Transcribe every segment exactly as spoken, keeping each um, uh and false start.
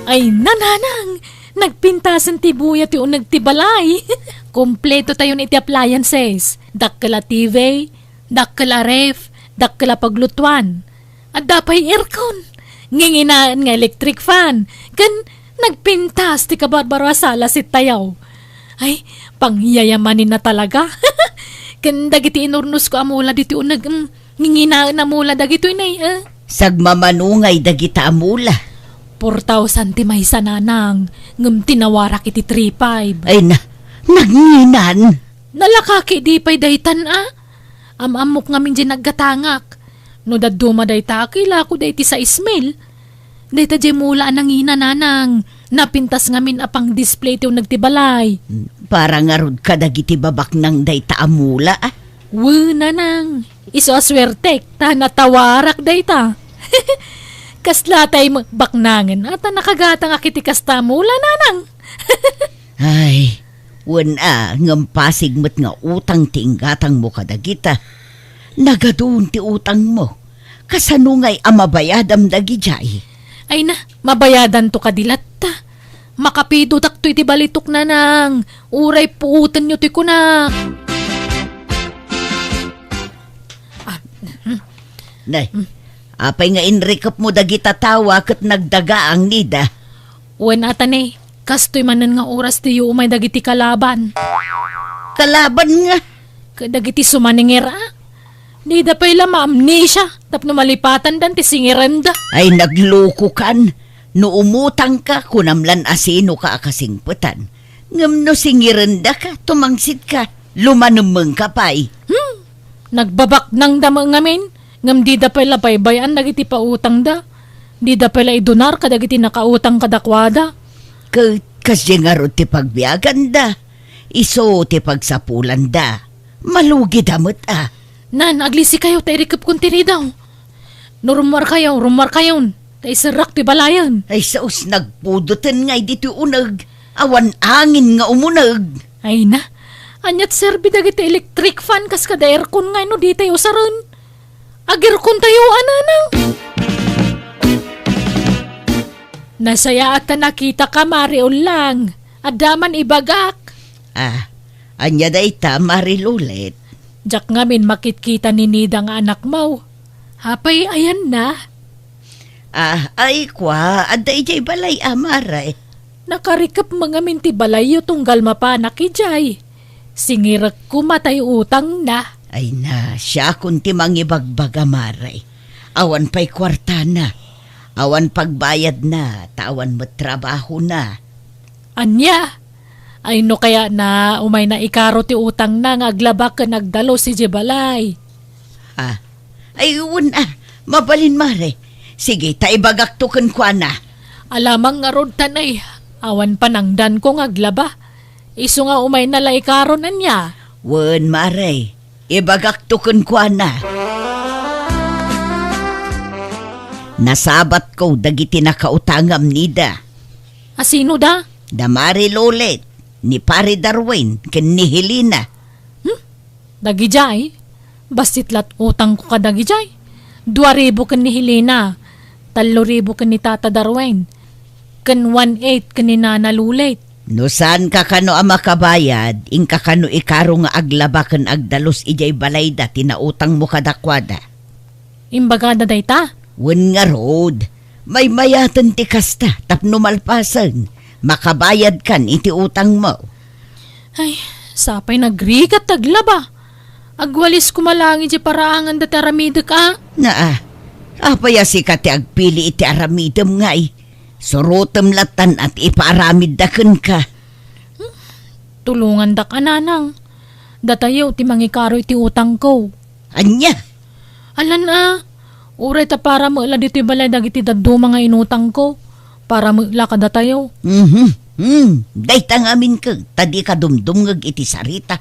Ay, nanang! Nagpintasen ti buya ti uneg ti balay. Kompleto tayon iti appliances. Dakkel a T V, dakkel a ref, dakkel a paglutuan. Adda pay aircon. Nginginaen nga electric fan. Ken nagpintas ti kabarbaro a sala set tayo. Ay, pangyayamanin na talaga. Ken dagiti inurnos ko a mula ditoy uneg, mm, nginginaen a mula dagitoy nay, eh. Sagmamano ngay dagita a mula. Four thousand ti maysa, nanang, ngem tinawarak iti three five. Ay na, nagninan. Nalakaki di pay daytan, a? Am-ammok ngamin di naggatangak. No dadduma dayta, kailako da iti sais mil. Dayta diay mula a nangina, nanang. Napintas ngamin a pang-display ti uneg ti balay. Para ngarud kadagiti babaknang dayta a mula, a? Wen, nanang. Isu a suertek, ta natawarak dayta. Kasla tay baknangen, a ta nakagatangak iti kasta a mula, nanang. Ay, wen a, ngem pasig met nga utang ti inggatangmo kadagita. Nagadun ti utangmo. Kasano ngay a mabayadam dagidiay? Ay na, mabayadanto kadi latta. Makapidotakto iti balitok, nanang. Uray puotenyo ti kunak. Ah, Nay, apay nga inrikepmo dagita tawa ket nagdagaang nida? Wen a ta ne, kastoy manen nga oras ti umay dagiti kalaban. Kalaban nga? Kadagiti sumaningir, a? Dida pay la maamnesia tapno malipatandan ti singirenda. Ay, naglukokan. No umutangka, kunam lan a sinoka a kasingpetan. Ngem no singirendaka, tumangsitka, lumanemmengka pay. Hmm, nagbabaknangda met ngamin, ngem dida pay la baybay-an dagiti pautangda. Dida pay la idunar kadagiti nakautang kadakuada. Ket kasdiay ngarud ti pagbiaganda, isu ti pagsapulanda. Malugida met a. Nan, aglisi kayo, ta irikepkon ti ridaw. No rummuar kayo, rummuar kayon, ta iserrak ti balayen. Ay, saos nagpudoten ngay ditoy uneg, awan angin nga umuneg. Ay na, aniat serbi dagiti electric fan kas kada aircon ngay no ditay usaren? Agirkon tayo, a nanang. Nasayaat ta nakitaka, Mari Ullang. Adda man ibagak. Ah, ania dayta, Mari Lolet? Diak ngamin makitkita ni Nida nga anakmo. Apay, ayanna? Ah, ay, kua, adda idiay balay a, Mare. Nakarikep met ngamin ti balayyo tunggal mapanak idiay. Singirek koma tay utangna. Ay na, siakon ti mangibagbaga, Mare. Awan pay kuartana. Awan pagbayadna, ta awan met trabahona. Ania? Ay, no kayatna, umayna ikaro ti utangna nga aglaba ken agdalus idiay balay. Ah, ay, wen a, mabalin, Mare. Sige, ta ibagakto kenkuana. Alamang ngarud, tanay, awan panangdanko nga aglaba. Isu nga umayna la ikaron, ania? Wen, Mare. Ibagakto kenkuana. Nasabatko dagiti nakautangam, Nida. A sino da? Da Mari Lolet, ni Pari Darwin, ken ni Helena. Hmm? Dagidiay? Bassit lat utangko kadagidiay. Dua ribu ken ni Helena, tallo ribu ken ni Tata Darwin, ken one eight ken ni Nana Lolet. No saanka kano a makabayad, inka kano ikaro nga aglaba ken agdalus idiay balayda ti nautangmo kadakuada. Imbagada dayta? Wen ngarud, maymayaten ti kasta tapno malpasen, makabayadkan iti utangmo. Ay, sapay nagrigat ti aglaba. Agwalis koma laeng idiay paraangan dati aramidek a. Naa, apay a sika ti agpili iti aramidem ngay? Surotem lattan a ti ipaaramidda kenka. Hmm, tulongandak a nanang. Datayo ti mangikaro iti utangko. Ania? Alan a, uray ta para met la ditoy balay dagiti dadduma nga inutangko. Para met la kadatayo. Mhm. Hmm, dayta ngamin ket ta dika dumdumngeg iti sarita.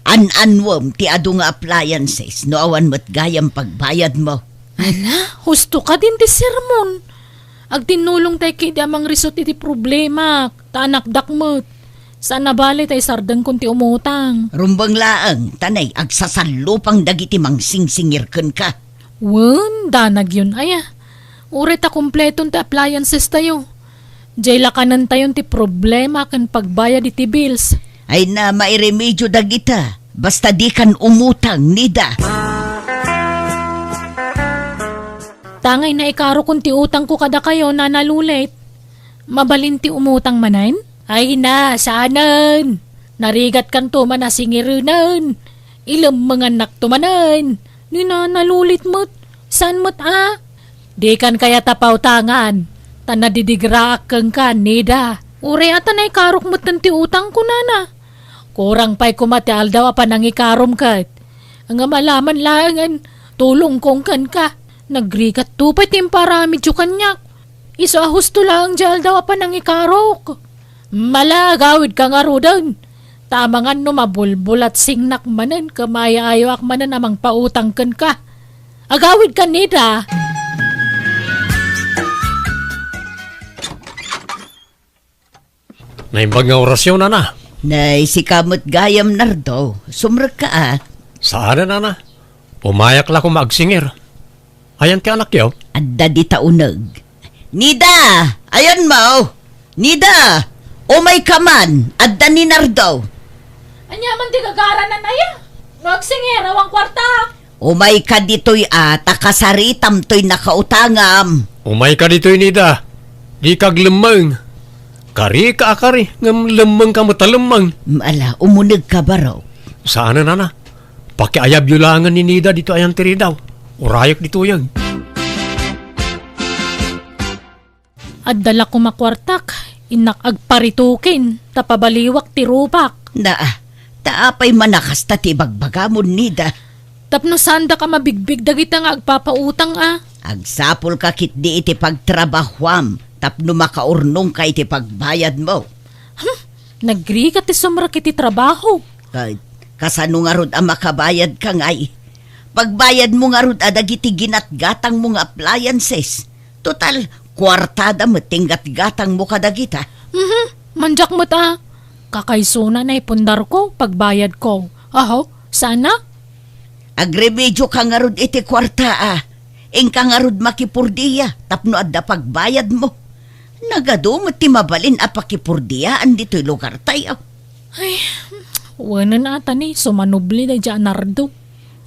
An-annuem ti adu nga appliances no awan met gayam pagbayadmo. Ala, husto kadin ti sermon. Agtinnulongtay ketdi a mangrisut iti problemak, ta anakdak met. Saan a bale ta isardengkon ti umutang. Rumbeng laeng, tanay, agsasallupang dagiti mangsingsingir kenka. Wen, danagyon aya. Uray ta kompleton ti appliances tayo. Jay lakanentayon ti problema ken pagbayad iti bills. Ay na, mairemedio dagita. Basta dikan umutang, Nida. Tangay naikarokon ti utangko kadakayo, Nana Lulit. Mabalin ti umutang manen? Ay na, saanen. Narigatkanto man a singirenen. Ilemmengannakto manen. Ni Nana Lulit met. Saan met a? Dikan kayat a pautangan, ta nadidigraak kenka, Nida. Uray a ta naikarok metten ti utangko, Nana. Kurang pay koma ti aldaw a panangikaromko. Ngem alaman laengen, tulongkon kenka. Nagrigatto pay ti imparamidyo kaniak. Isu a husto laeng ti aldaw a panangikarok. Mala, agawidka ngaruden. Ta amangan no mabulbulatsingnak manen ken maayo-ayoak manen a mangpautang kenka. Agawidka, Nida. Naimbag nga orasyo, Nana. Nay, sika met gayam, Nardo. Sumrekka a. Saan, Nana. Umayak la koma agsingir. Ayan ti anakyo? Adda dita uneg. Nida! Ayanmo! Nida! Umayka man! Adda ni Nardo! Ania man ti gagaranan aya? No agsingir, awan kuarta! Umayka ditoy a, ta kasaritam toy nakautangam. Umayka ditoy, Nida. Dika aglemmeng. Karika a kari, ngem lemmengka met a lemmeng. Ala, umunegka, baro. Saan, Nana. Pakiayabyo laengen ni Nida ditoy ayan ti ridaw. Urayek ditoyen. Adda la koma kuartak, innak agparitukin, ta pabaliwak ti rupak. Naa, ta apay man a kasta ti ibagbagamon, Nida? Tapno saandak a mabigbig dagita nga agpapautang a. Agsapulka ketdi iti pagtrabahuam tapno makaurnongka iti pagbayadmo. Hmm, nagrigat ti sumrek iti trabaho. Ka-, kasano ngarud a makabayadka ngay? Pagbayadmo ngarud a dagiti ginatgatangmo nga appliances. Total, kuartada met ti inggatgatangmo kadagita. Mhm, mandiak met a. Kakaysona naipundarko, pagbayadko. Aho, sana? Agremedioka ngarud iti kuarta a. Inka ngarud makipurdia tapno adda pagbayadmo. Nagadu met ti mabalin a pakipurdiaan ditoy lugartayo. Ay, wenen a ta ni sumanubli daydiay a Nardo.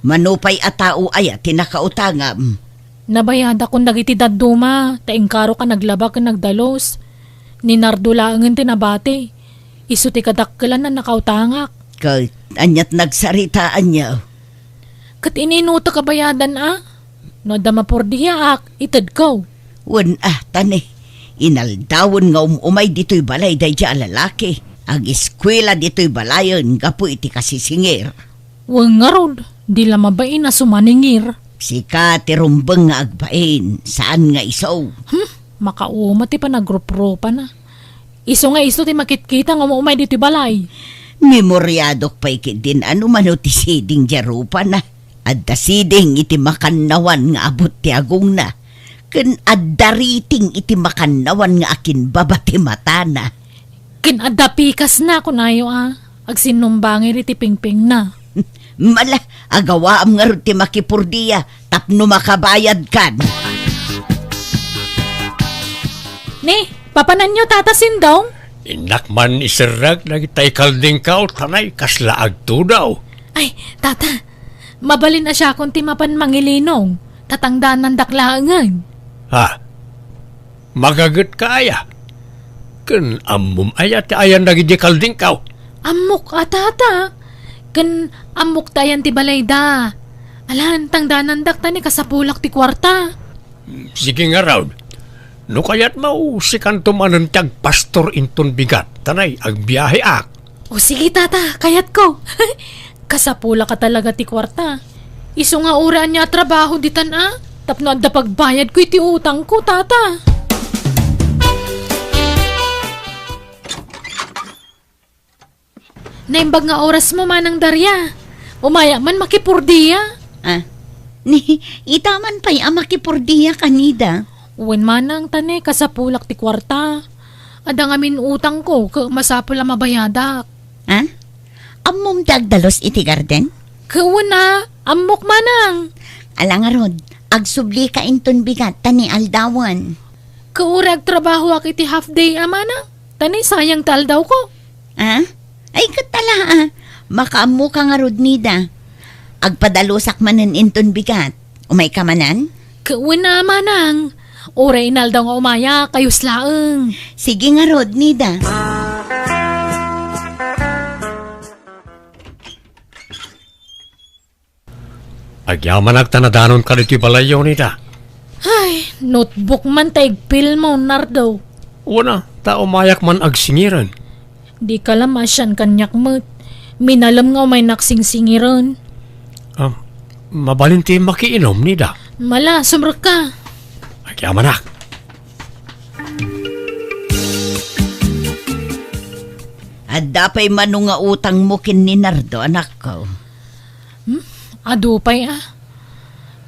Mano pay a tao aya ti nakautangam? Nabayadakon dagiti dadduma, ta inkarok a naglaba ken nagdalus. Ni Nardo laengen ti nabati. Isu ti kadakkelan a nakautangak. Ket aniat nagsaritaanyo? Ket ininutek a bayadan a? No adda mapurdiaak, itedko. Wen a, ta ni, inaldawen nga um-umay ditoy balay daydiay a lalaki. Agiskuela ditoy balayen gapu iti kasisingir. Wen ngarud, di la mabain a sumaningir. Sika ti rumbeng nga agbain, saan nga isu. Hmm, makauma ti panagruprupana. Isu nga isu ti makitkita nga um-umay ditoy balay. Memoriadok pay ketdin a no mano ti siding diay rupana. Adda siding iti makannawan nga abut ti agongna, ken adda riting iti makannawan nga akinbaba ti matana. Ken adda pikasna, kunayo a, agsinnumbangir iti pingpingna. Mala, agawaam ngarud ti makipurdia tapno makabayadkan. Ni, papananyo, Tata Sindong? Innak man iserrek dagita ikaldingkaw, tanay kasla agtudaw. Ay, Tata, mabalin a siakon ti mapan mangilinong, ta tangdanandak laengen. Ha? Magagetka aya? Ken ammom aya ti ayan dagiti kaldingkaw? Ammok a, Tata. Ken ammok ti ayan ti balayda. Alan, tangdanandak ta ni kasapulak ti kuarta. Sige ngarud. No kayatmo, sikanto manen ti agpastor inton bigat, tanay agbiaheak. O sige, Tata, kayatko. Kasapulak a talaga ti kuarta. Isu nga uray ania a trabaho ditan a, tapno adda pagbayadko iti utangko, Tata. Naimbag nga orasmo, Manang Daria. Umayak man makipurdia. Ah, ni, ita man pay a makipurdia, Nida. Wen, Manang, ta ni kasapulak ti kuarta. Adda ngamin utangko, ket masapul a mabayadak. Ha? Ammom ti agdalus iti garden? Ket wen a, ammok, Manang. Ala ngarud, agsublika inton bigat ta ni aldawen. Kauri agtrabahoak iti half day a manang. Ta ni sayang ti aldawko. Ah? Ay, ket ala, ah. Makaammoka ngarud, Nida. Agpadalusak manen inton bigat. Umayka manen? Ket wen a manang. Uray inaldaw nga umayak, kayus laeng. Sige ngarud, Nida. Agyamanak ta nadanonka ditoy balayyo, Nida. Ay, notebook man ta igpilmo, Nardo. Wen a, ta umayak man agsingiren. Dika la maasian kaniak met. Minalem nga umaynak singsingiren. Ah, mabalin ti makiinom, Nida? Mala, sumrekka. Agyamanak. Adda pay mano nga utangmo ken ni Nardo, anakko? Hmm? Adu pay, ah.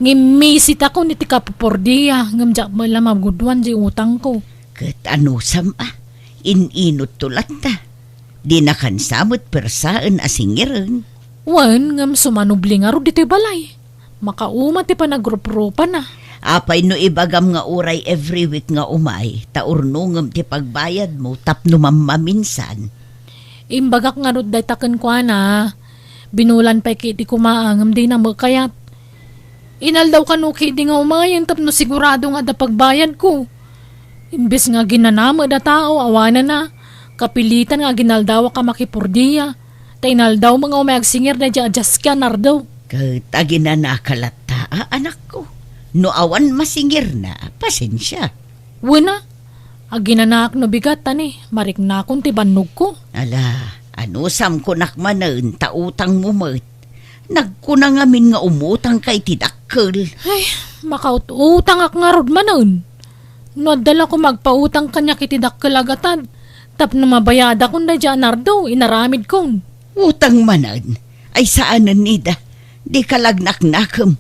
Ngimmisit ako ni ti kapupordia, ngem diak met la maguduan di utangko. Ket anusam, ah, in-inutto latta. Dinakan sa met persaen a singiren. Wen, ngem sumanubli ngarud ditoy balay. Makauma ti panagruprupana. Apay no ibagam nga uray every week nga umay, ta urnongem ti pagbayadmo tapno mammaminsan? Imbagak ngarud dayta kenkuana. Binulan pay ketdi koma ngem dina met kayat. Inaldaw kano ketdi nga umayen tapno sigurado nga adda pagbayadko. Imbes nga aginana met a tao, awanenna, kapilitan nga aginaldawak a makipordia. Ta inaldaw met nga umay agsingir daydiay a diaski a Nardo. Ket aginanaka latta, a, anakko. No awan masingirna, pasensia. Wen a, aginanaak no bigat, ta ni, mariknakon ti bannogko. Ala, anusam kunak manen ta utangmo met. Nagkuna ngamin nga umutangka iti dakkel. Ay, makaut-utangak ngarud manen. No adda la koma agpautang kaniak iti dakkel a gatad, tapno mabayadakon daydiay a Nardo, inaramidkon. Utang manen? Ay saanen, Nida. Dika la agnaknakem.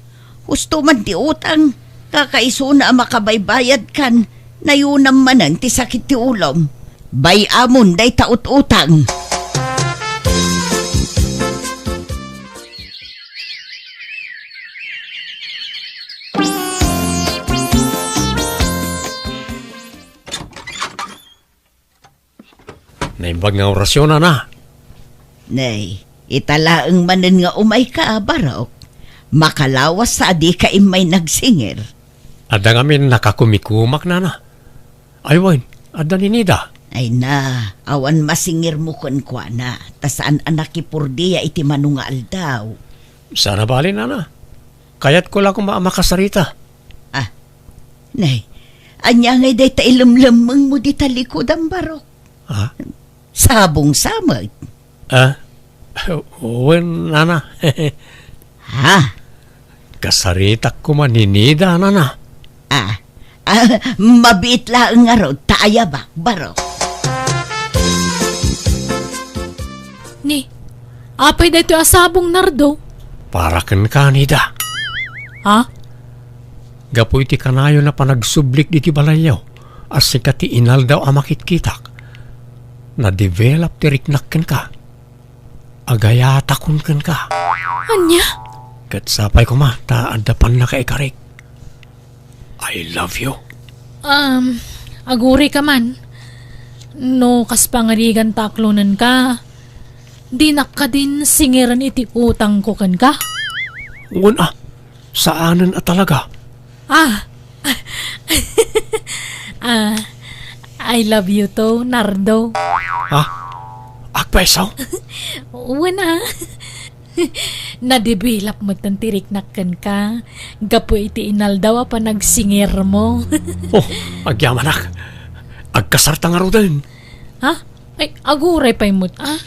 Husto man ti utang. Kakaisuna a makabaybayadkan. Nayunam manen ti sakit ti ulom. Bay-amon dayta ut-utang. Naimbag nga orasyon, nana. Nay, ita laeng manen nga umayka, Barok. Makalawas sa a dika immay nagsingir. Adda ngamin nakakumikumak, nana. Ay wen, adda ni Nida. Ay na, awan masingirmo kenkuana, ta saan a nakipordia iti mano nga aldaw. Saan a bale, nana. Kayatko la koma a makasarita. Ah, nay, ania ngay dayta ilemlemmengmo dita likudan, Barok? Ah? Sabong sa met. Ah? Wen, nana. Ha? Kasaritak koma ni Nida, nana. Ah, ah, mabiit laeng ngarud ta ayabak, Barok. Ni, apay daytoy a sabong, Nardo? Para kenka, Nida. Ha? Gapu iti kanayon a panagsublik diti balayyo, a sika ti inaldaw a makitkitak, na-develop ti riknak kenka. Agayatakon kenka. Ania? Ket sapay koma ta adda pannakaikarik. I love you. Um, aguray ka man. No kas pangarigan ta aklonenka, dinak kadin singiren iti utangko kenka? Wen a, saanen a talaga. Ah! Ah, I love you too, Nardo. Ha? Agpayso? Wen a. Na-develop metten ti riknak kenka gapu iti inaldaw a panagsingirmo. Oh, agyamanak. Agkasarta ngaruden. Ha? Ay, aguray pay met, ah.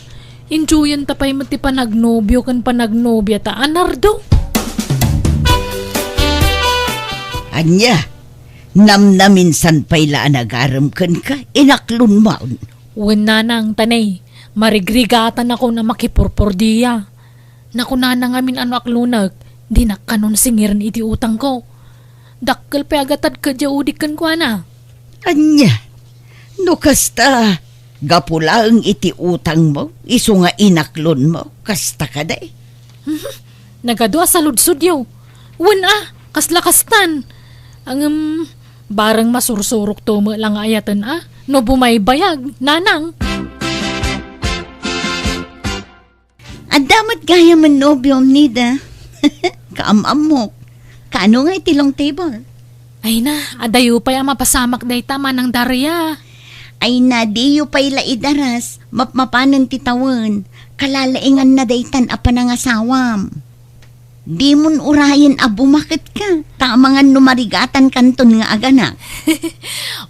Enjoyenta pay met ti panagnobio ken panagnobiata, a Nardo. Ania? Namnaminsan pay la a nagarem kenka, inaklonmon. Wen nanang, ta ni, marigrigatanakon a makipurpordia. Nakunana ngamin a no aklonek, dinak kanon singiren iti utangko. Dakkel pay a gatad ket diay udik kenkuana. Ania? No kasta, gapu laeng iti utangmo, isu nga inaklonmo, kasta kadi? Mhm. Nagadu a saludsodyo. Wen a, kasla kastan. Ngem, Bareng masursurokto met la nga ayaten a no bumaybayag, nanang. Adda met gayamen nobiom, Nida. Kaam-ammok. Kaano nga iti long table? Ay na, adayo pay a mapasamak dayta, Manang Daria. Ay na, diyo pay la idaras, mapmapanen ti tawen. Kalalainganna daytan a panangasawam. Dimon urayen a bumaketka, ta amangan no marigatan kanton nga aganak.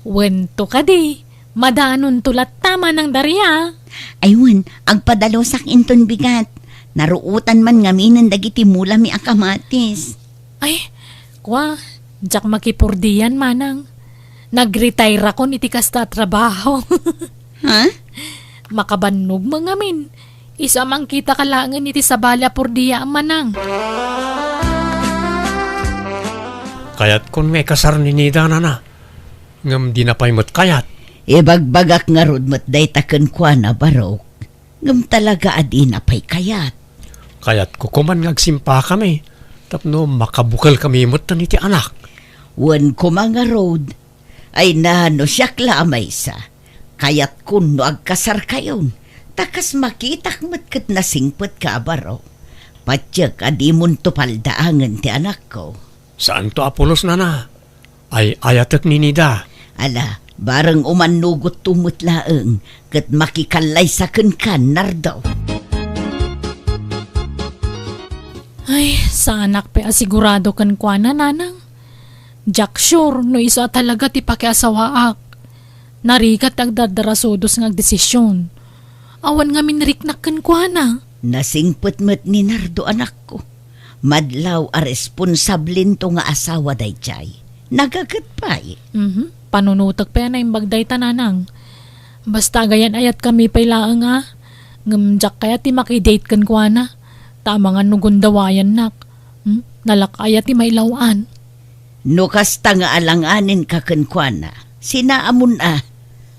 Wen to kadi, madanonto latta, Manang Daria. Ay wen, agpadalusak inton bigat. Naruotan man ngaminen dagiti mulami a kamatis. Ay, kua, diak makipurdian, Manang. Nagretire-akon iti kasta a trabaho. Ha? Makabannog met ngamin. Isu a mangkitaka laengen iti sabali a purdiaem, Manang. Kayatkon nga ikasar ni Nida, nana. Ngem dina pay met kayat. Ibagbagak ngarud met dayta kenkuana, Barok. Ngem talaga a dina pay kayat. Kayatko koman nga agsimpakami tapno makabukelkami metten iti anak. Wen koma ngarud, ay na, no siak la a maysa, kayatkon no agkasarkayon, ta kas makitak met ket nasingpetka a baro. Patiek a dimonto paldaangen ti anakko. Saanto a pulos, nana. Ay-ayatek ni Nida. Ala, bareng umannogotto met laeng, ket makikallaysa kenka, Nardo. Ay, saanak pay a sigurado kenkuana, nanang. Diak sure no isu a talaga ti pakiasawaak. Narigat ti agdardarasudos nga agdesisyon. Awan ngamin riknak kenkuana. Nasingpet met ni Nardo, anakko. Madlaw a responsablento nga asawa daydiay. Nagaget pay. Mhm. Panunotek pay a naimbag dayta, nanang. Basta agayan-ayatkami pay laeng a. Ngem diak kayat ti makidate kenkuana. Ta amangan no gundawayannak. Hmm? Nalak-aya ti mailaw-an. No kasta nga alanganenka kenkuana, sinaamon a.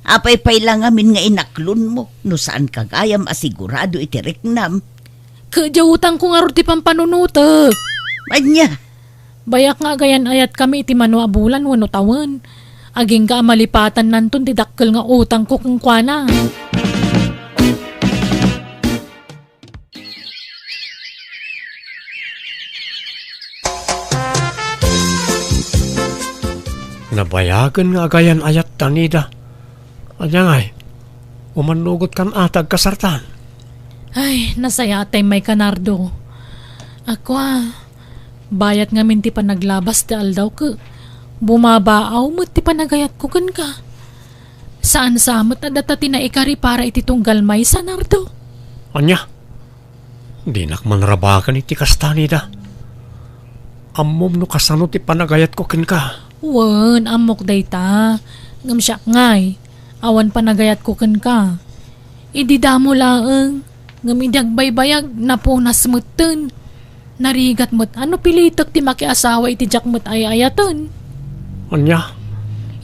Apay pay la ngamin nga inaklonmo no saanka gayam a sigurado iti riknam? Ket diay utangko ngarud ti pampanunotek. Ania? Bayak nga agayan-ayatkami iti mano a bulan wenno tawen. Agingga a malipatannanton ti dakkel nga utangko kenkuana. Nabayagen nga agayan-ayatta, Nida. Ania ngay, umannogotkan a ta agkasartan? Ay, nasayaat tay mayka, Nardo. Ako a, bayat ngamin ti panaglabas ti aldaw ket bumabaaw met ti panagayatko kenka. Saan sa met a data ti naikari para iti tunggal maysa, Nardo. Ania? Dinak manrabaken iti kasta, Nida. Ammom no kasano ti panagayatko kenka. Wen, ammok dayta. Ngem siak ngay, awan panagayatko kenka. Idi damo laeng, ngem idi agbaybayag, napunas metten. Narigat met a no pilitek ti makiasawa iti diak met ay-ayaten. Ania?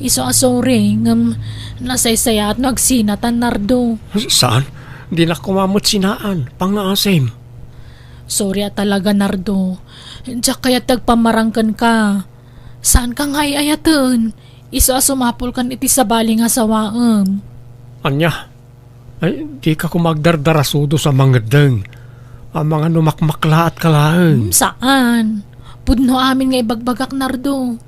Isu a sorry, ngem nasaysayaat no agsinatan, Nardo. Saan? Dinak koma met sinaan. Pangngaasim. Sorry a talaga, Nardo. Diak kayat ti agpammarang kenka. Saanka nga ay-ayaten. Isu a sumapulkan iti sabali nga asawaem. Ania? Ay, dika koma agdardarasudos a mangeddeng. Amangan no makmaklaatka laeng. Hmm, saan. Pudno amin nga ibagbagak, Nardo.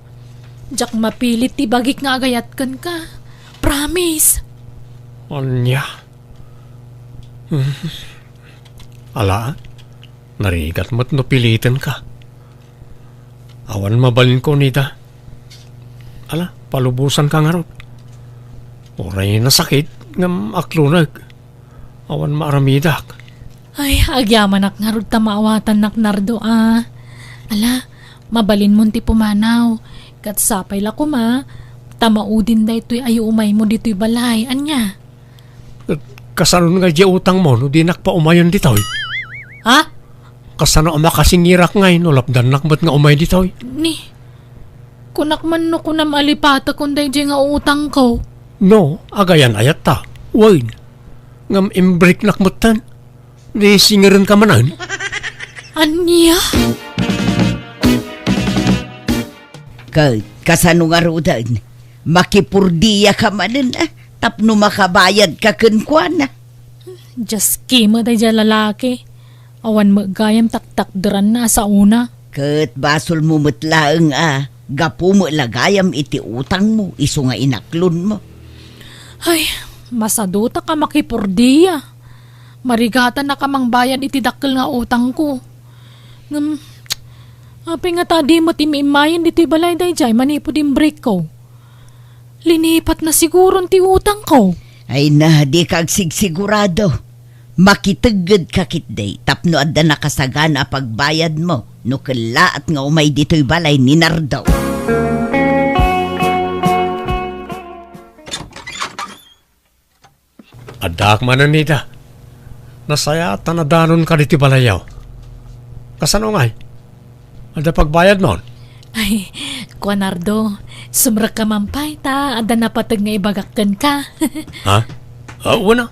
Diak mapilit ti bagik nga agayat kenka. Promise. Ania? Hmm. Ala, narigat met no pilitenka. Awan mabalinko, Nida. Ala, palubosanka ngarud. Uray nasakit ngem aklonek. Awan maaramidak. Ay, agyamanak ngarud ta maawatannak, Nardo, a. Ala, mabalinmon ti pumanaw. Ket sapay la koma ta maudin daytoy a iumaymo ditoy balay. Ania? Ket kasano ngay diay utangmo no dinak paumayen ditoy? Ha? Kasano a makasingirak ngay no lapdannak met nga umay ditoy? Ni, kunak man no kunam a lipatekon daydiay nga utangko. No, agayan-ayatta. Wen. Ngem imbreknak metten. Di singirenka manen? Ania? Ket kasano ngaruden? Makipurdiaka manen, a, tapno makabayadka kenkuana. Diaski met daydiay a lalaki. Awan met gayam taktakderanna a saona. Ket basolmo met laeng a gapu met la gayam iti utangmo isu nga inaklonmo. Ay, masadutak a makipurdia. Marigatanak a mangbayad iti dakkel nga utangko. Ngem, apay ngata a di met immayen ditoy balay daydiay manipud imbrekko? Linipatna siguron ti utangko. Ay na, dika agsigsigurado. Makiteggedka ketdi tapno adda nakasagana a pagbayadmo no kellaat nga umay ditoy balay ni Nardo. Addaak manen, Nida. Nasayaat ta nadanonka ditoy balayyo. Kasano ngay? Adda pagbayadmon? Ay, Kuan Nardo, sumrekka man pay ta adda napateg nga ibagak kenka. Ha? Ah, wen a.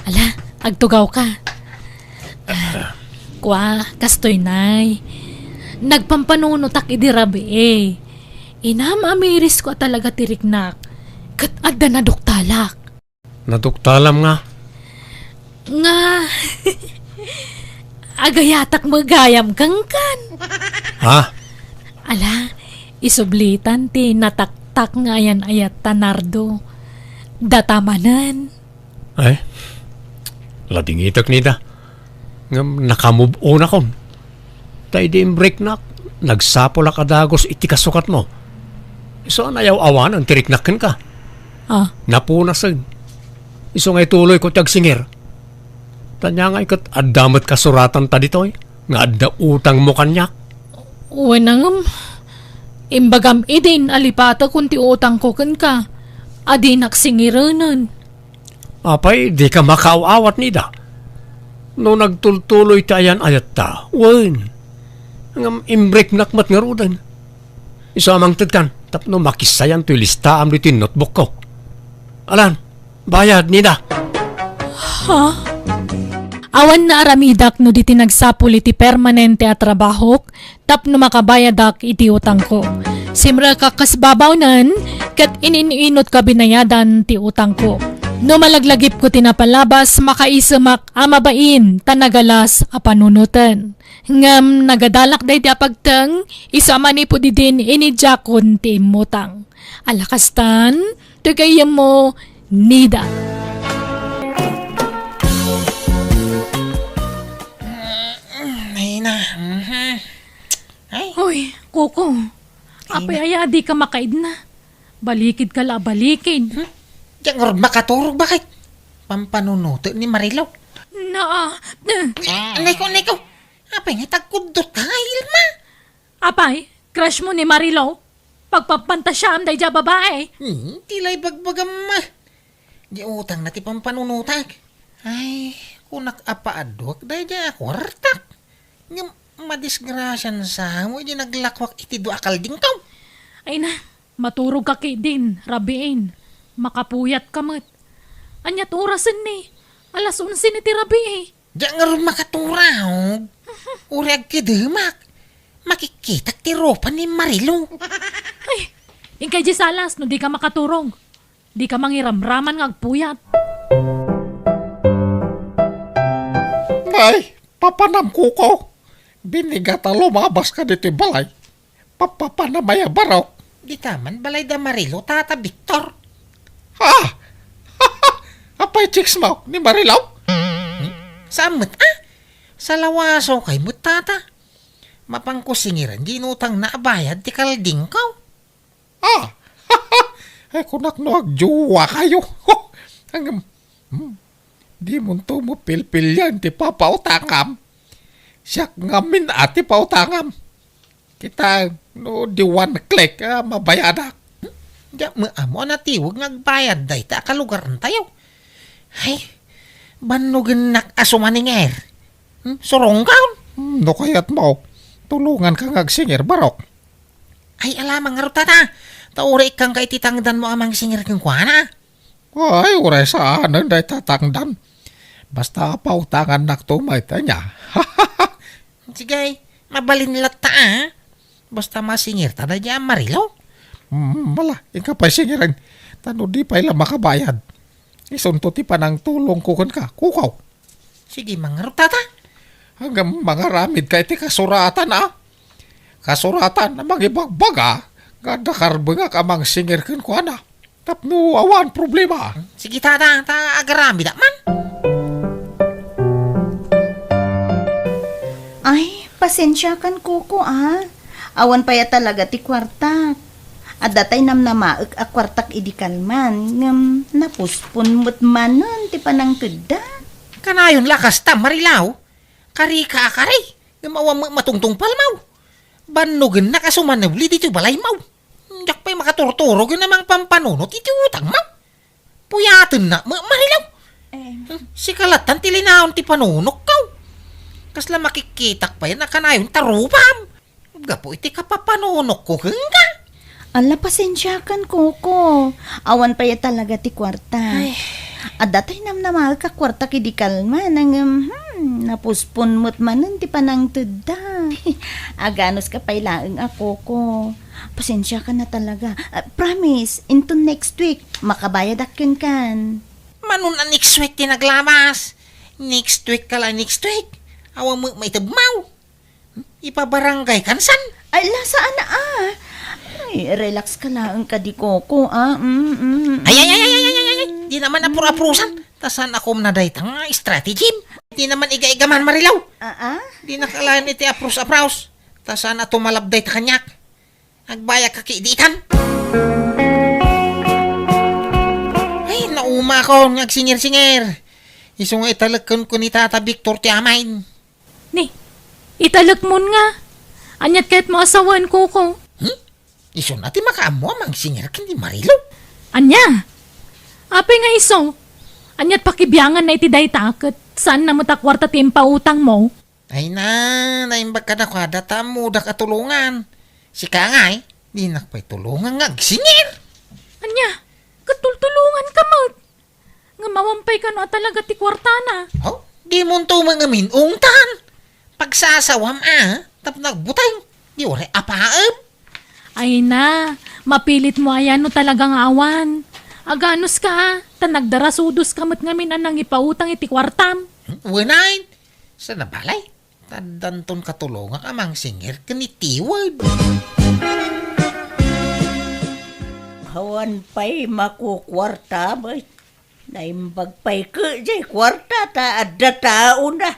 Ala, agtugawka. Ah, kua, kastoy nay. Nagpampanunotak idi rabii. Inam-amirisko a talaga ti riknak, ket adda naduktalak. Naduktalam nga? Nga, agayatak met gayam kenkan. Ha? Ala, isublitan ti nataktak nga ayan-ayatta, Nardo. Data manen. Ay, ladingitek, Nida. Ngem nakamove-onakon. Ta idi imbreknak, nagsapulak a dagus iti kasukatmo. Isu a nayaw-awanen ti riknak kenka. Ah. Napunasen. Isu nga ituloyko ti agsingir. Ta ania ngay ket adda met kasuratanta ditoy nga adda utangmo kaniak? Wen a ngem, imbagam idin a lipatekon ti utangko kenka a dinak singirenen. Apay, dika makaaw-awat, Nida? No nagtultuloy ti ayan-ayatta, wen. Ngem imbreknak met ngaruden. Isu a mangtedkan, tapno makissayan toy listaam ditoy notebookko. Alan, bayad, Nida. Ha? Awan naaramidak no di ti nagsapul iti permanente a trabahok, tapno makabayadak iti utangko. Simrekak kas babawnen, ket inin-inutko a binayadan ti utangko. No malaglagipko ti napalabas, makaisemak a mabain ta nagalas a panunoten. Ngem nagadalak daydi a pagteng, isu a manipud idin inidiakon ti immutang. Ala kastan, ti gayyemmo, Nida. Ay na, mhm. Ay. Hoy, Koko. Ay, apay na. Aya, di ka makaidna. Balikid ka la, balikid. Hmm? Diak ngarud makaturog, bakit? Pampanunoten ni Marilo. Na, eh. Anay ko, anay ko. Apay nga tagkuddot ka nga, Ilma? Apay, crush mo ni Marilo? Pagpapantasiaam daydiay a babae? Hmm, ti la ibagbagam, ma. Di utang na ti pampanunotak. Ay, kunak a paaduak daydiay a kuartak. Ngem madisgrasian sa mo idi naglakuak iti dua a kaldingko. Ay na, maturog ka ketdin, rabiin. Makapuyat ka met. Aniat orasen ni? Alas onse ni ti rabii. Diak ngarud makaturog. Uray agkidemak. Makikkitak ti rupa ni Marilo. Ay, inkay di salas no di ka makaturog. Di ka mangiramraman nga agpuyat. Nay, papanam, Koko. Binigat a lumabas ka ditoy balay. Papapanam aya, barok? Dita man balay da Marilo, Tata Victor. Ha? Apay, chicks mo ni Marilo? Hmm? Saan met, ah? Salawaso kay met, Tata. Mapanko singiran di inutang na a bayad ti kaldingko. Ah! Ay, kunak no agjowa kayo. Ang, hmm, di mo to mo pilpilian ti papautangam. Siak ngamin a ti pautangam. Kita, no, di one click, ah, mabayadak. Diak mo amo a natiweg nga agbayad dayta a kalugarantayo. Ay, bannogennak a sumaningeer. Hmm, surongkaon? Hmm, no kayat mo, tulungan ka nga agsinger, barok. Ay, alamang ngarud, Tata. Ta uray ikkanka iti tangdanmo a mangsinger kenkuana. Ay, uray saanen dayta tangdan. Basta pautangannak to, mayta nia. Sige, mabalin latta, ah. Basta masingirta daydiay a Marilaw. Mm, mala, inka pay singiren. Ta no di pay la makabayad, isunto ti panangtulongko kenka, Kukaw. Sige, mangarud, Tata. Ngem mangaramidka iti kasuratan, a? Kasuratan a mangibagbaga nga adda karbengak a mangsingir kenkuana. Tapno awan problema. Sige, Tata, ta agaramidak man. Ay, pasensiakan, Koko, a. Awan pay a talaga ti kuartak. Adda tay namnamaek a kuartak idi kalman, ngem napuspon met manen ti panangtedda. Kanayon la kasta, Marilaw. Karika a kari, ngem awan met matungtungpalmaw. Bannogennak a sumanebli ditoy balaymaw. Diak pay makaturturo ken a mangpampanunot iti utangmaw. Puyatennak met, Marilaw. Em. Sika lattan ti linaon ti panunokkaw. Kasla makikkitak pay a kanayon ta rupam. Gapu iti kapapanunokko kenka. Ala, pasensiakan, Koko. Awan pay a talaga ti kuarta. Ay. Adda tay namnamaek a kuartak idi kalman, ngem, hmm, napuspon met manen ti panangtedda. Aganuska pay laeng a, Koko. Pasensiakan a talaga. Ah, promise, inton next week, makabayadak kenkan. Manon a next week ti naglamas? Next week ka la, next week. Awan met maitedmaw. Ipabarangay kan san? Ay, la, saan a. Ay, relax ka laeng kadi, Koko, a. Mm, mm, mm. Ay, ay, ay, ay, ay, ay, ay, ay. Di naman apur-apurusan. Ta saan a kumna dayta nga strategy? Di naman iga-iga man, Marilaw. Ah, ah? Di nakalayan iti aprus-aprus. Ta saan a tumalab dayta kaniak. Agbayag ka kidi itan. Ay, naumakon nga agsingir-singir. Isu nga italek kenka ni Tata Victor ti amaen. Ni, italekmon nga. Aniat kayatmo a sawen, Koko? Hmm? Isuna ti makaammo a mangsingir ken ni Marilaw? Ania? Apay nga isu? Aniat pakibianganna iti dayta ket saanna met a kuarta ti impautangmo? Ay na, naimbag kadakuada ta ammodak a tulongan. Sika ngay, dinak pay tulongan nga agsingir. Ania? Ket tultulonganka met. Ngem awan pay kano a talaga ti kuartana. Oh, dimonto met nga min-ungtan. Pagsasawam a, tapno agbuteng. Di uray apaem. Ay na, mapilitmo aya no talaga nga awan. Aganuska a, ta nagdarasudoska met ngamin a nangipautang iti kuartam. Hmm, wen ay, saan a balay? Addanton katulongak a mangsingir ken ni Tiwed. Awan pay makukuarta met. Naimbag pay ket jay kuarta ta adda taona.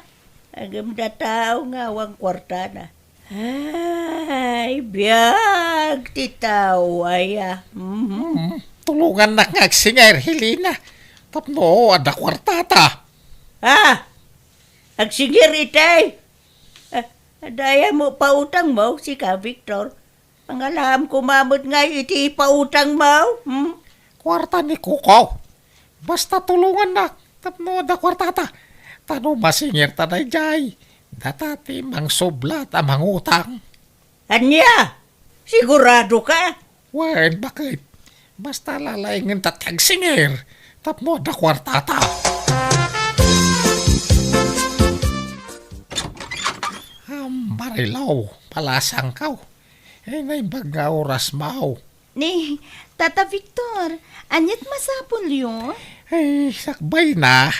Ngem adda tao nga awan kuartana. Ay, biag ti tao aya. Mhm. Hmm, tulongannak nga agsingir, Helena. Tapno adda kuartata. Ah! Agsingir itay. Ah, adda aya met pautangmo, sika, Victor? Pangalaam koma met ngay iti ipautangmo, hmm? Kuarta ni Kuko. Basta tulongannak tapno adda kuartata. Ta no masingirta daydiay, data ti mangsublat a mangutang. Ania? Siguradoka? Wen, baket. Basta lalaingenta ti agsingir tapno adda kuartata. Am, Marilaw, palasangkaw. Eh, naimbag nga orasmaw. Ni, Tata Victor, aniat masapulyo? Ay, sakbayna,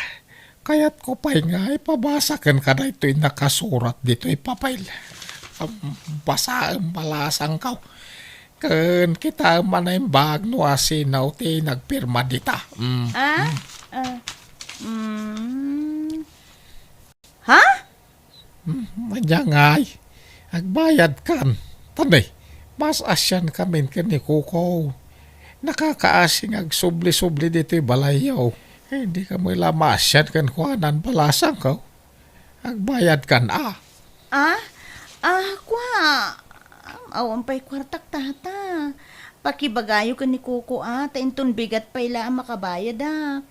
kayatko pay nga ipabasa kenka daytoy nakasurat ditoy papel. Am, basaem, palasangkaw. Ken kitaem a naimbag no asino ti nagpirma dita. Mm. Ah? Mm. Ah, mm. Ha? Hmm, ania ngay, agbayadkan. Tani, maas-asiankamin ken ni Kuko. Nakakaasi nga agsubli-subli ditoy balayyo. Eh, dika met la maasian kenkuana, palasangkaw. Agbayadkan a. Ah? Ah, kua. Awan pay kuartak, Tata. Pakibagayo ken ni Kuko a, ta inton bigat pay la a makabayadak.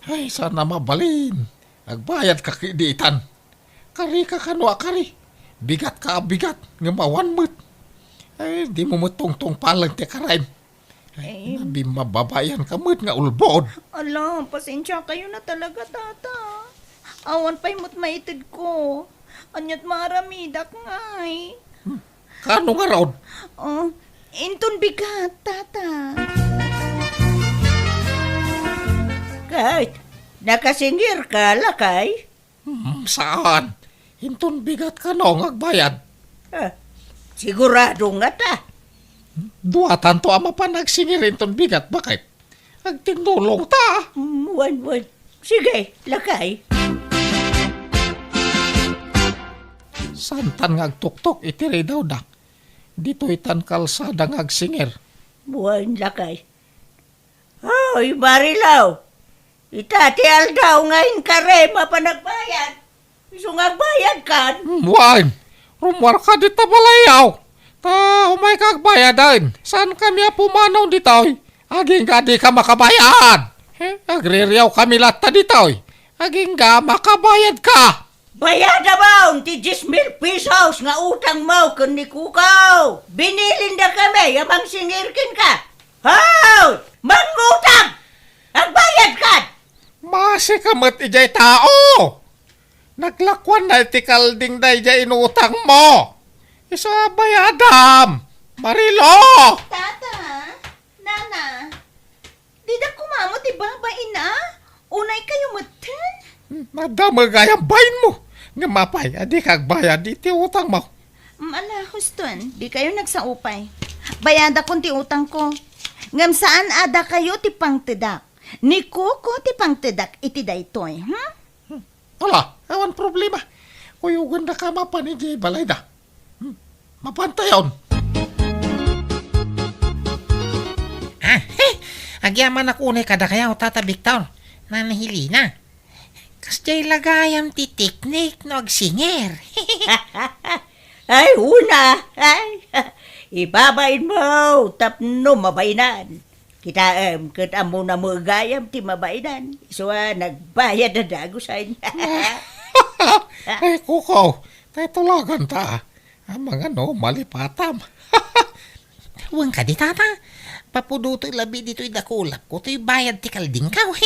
Ay, saan a mabalin. Agbayadka kadi itan. Karika kano a kari. Bigatka a bigat, ngem awan met. Ay, dimo met tungtungpalen ti karaem. Ay, eh, nabimababaianka met nga ulbod. Ala, pasensiakayon a talaga, Tata. Awan pay met maitedko. Aniat maaramidak ngay? Hmm. Kaano ngarud? Oh, inton bigat, tata. Ket, nakasingir ka, lakay? Hmm, saan. Inton bigat kano nga agbayad? Ah, sigurado nga ta. Duatanto a mapan agsingir inton bigat, baket? Agtinnulong ta. Mm, wen, wen. Sige, lakay. Santan nga agtuktok iti ridawda. Ditoy tan kalsada nga agsingir. Wen, lakay. Hoy, Marilaw! Ita ti aldaw nga inkari mapan agbayad. Isu nga agbayad kan? Hmm, wen. Rummuarka dita balayyo. Ta umayka agbayaden. Saankami a pumanaw ditoy. Agingga dika makabayad. Eh, agririawkami latta ditoy. Agingga makabayadka. Bayadam ti dies mil pesos nga utangmo ken ni Kuko. Binilindakami a mangsingir kenka. Hoy! Mangutang! Agbayadkan! Masika met idiay tao! Naglakuanna iti kalding daydiay inutangmo. Isu a bayadam, Marilo! Tata, Nana, dida kumamot ti babain a? Unay kayo metten? Hmm, adda met gayam bainmo. Ngem apay, a dika agbayad iti utangmo? Mm, ala, huston, di kayo nagsaupay. Bayadakon ti utangko. Ngem saan a dakayo ti pangtedak. Ni Kuko ti pangtedak iti daytoy, hmm? Ala, awan problema. Kuyogandaka mapan idiay balayda. Hmm, mapantayon. Ah, he! Agyamanak unay kadakayo, Tata Victor. Nana Helena. Kasdiay la gayam ti teknik no agsingir. Ay, una. Ay, ibabainmo tapno mabainan. Kitaem, ket ammona met gayam ti mabainan. Isu a nagbayad a dagusen. Ay, Kuko, tay tulaganta. Amangan no malipatam. Wen kadi, Tata. Papudotek labi ditoy dakulapko toy bayad ti kaldingko.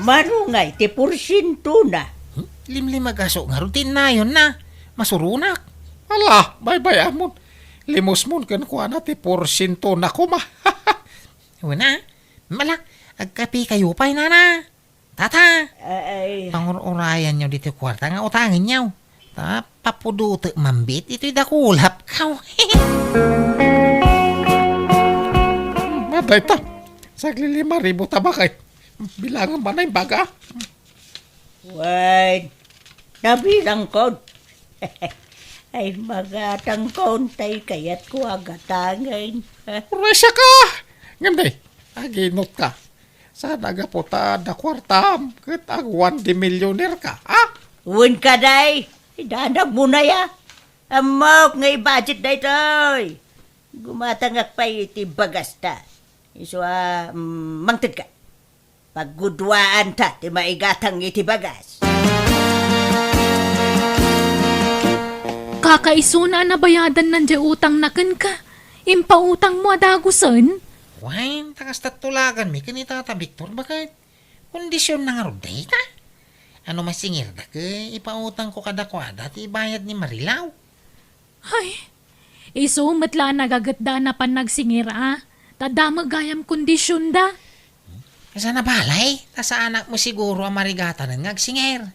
Mano ngay ti porsientona? Hmm? Limlimagaso ngarud ti innayonna. Masuronak. Ala, baybay-amon. Limusmon kenkuana ti porsientona koma. Wen a. Mala, agkapikayo pay, Nana. Tata! Ay. Pangur-urayanyo ditoy kuarta nga utangenyo. Ta, papudotek mambit itoy dakulapko. Hmm, adda ita. Saglilima ribu ta baket. Bilangan man ay baga. Wen, nabilangkon. Ay, magatangkon tay kayatko a gatangen. Uray siaka! Ngem di, aginutka. Saan a gapu ta adda kuartam ket awan di milyonerka, a? Wen kadi, idanagmo na ya. Ammok nga i-budget daytoy. Gumatangak pay iti bagasta. Isu a, mm, mangtedka. Pagguduaanta ti maigatang iti bagas. Kakaisuna a nabayadanna diay utangna kenka. Impautangmo a dagusen? Wen, ta kasta tulaganmi ken ni Tata Victor, baket. Kondisionna ngarud dayta. No masingirda ket ipautangko kadakuada ti ibayad ni Marilaw. Ay, isu met la a nagagetda a napan nagsingir a, ta adda met gayam kondisionda. Saan a balay, ta saanak met siguro a marigatanen nga agsingir.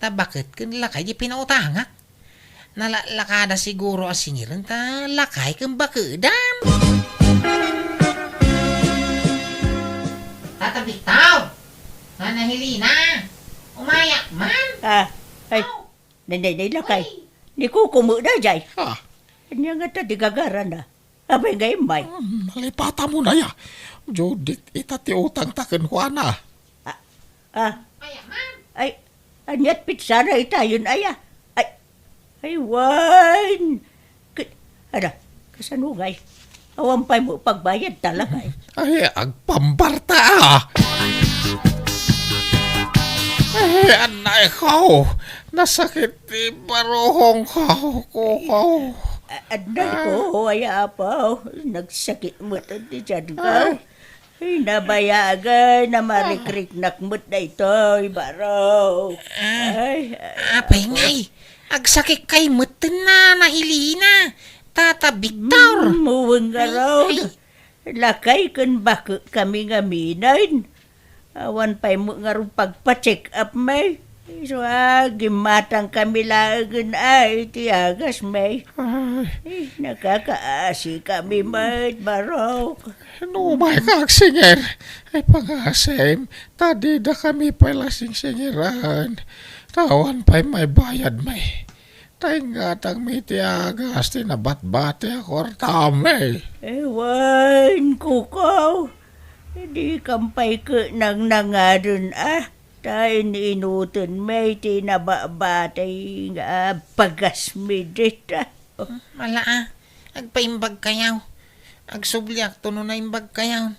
Ta baket ken lakay di pinautangak. Nalaklakada siguro a singiren ta lakay ken bakedam. Tata Victor! Nana Helena! Umayak man! Ah, ay, Aw! Nay, nay, nay, lakay. Ay. Ni Kuko met daydiay. Ha? Ania ngata ti gagarana? Apay nga immay? Hmm, nalipatamon aya. Judith, ita ti utangta kenkuana. Ah, ah. Ay, aniat pitsana itayon aya? Ay, ay, wen. Ket, ada, kasano ngay? Awan pay mo pagbayad talaga, eh. Ay, agpambarta, ah. Ay, anay ko. Nasakit ti baruhong ko, Kuko. A-, anay ko, ay, apaw. Nagsakit met ti tiyan ko. Ah. Ay, nabayagan, namarikriknak met daytoy, barok. Ah, ay, apay ngay. Agsakit kay metten, Nana Helena, Tata Victor. Mm, wen ngarud. Ay, ay. Lakay ken bakek kami ngamin. Awan pay met ngarud pagpa-check up mi. Isu a, gimmatang kami laengen a iti agas mi. Ay. Eh, nakakaasi kami met, Barok. No umay ka agsingir, ay pangasim, ta dida kami pay la singsingiran. Ta awan pay maibayad mi. Ta ingatang mi ti agas ti nabatbati a kuarta mi. Ewan, Kuko. Di kam pay ket nangnangaden a. Ta in-inuten mi ti nababati nga bagas mi dita. Mala a, agpaimbag kayaw. Agsubliak to no naimbag kayaw.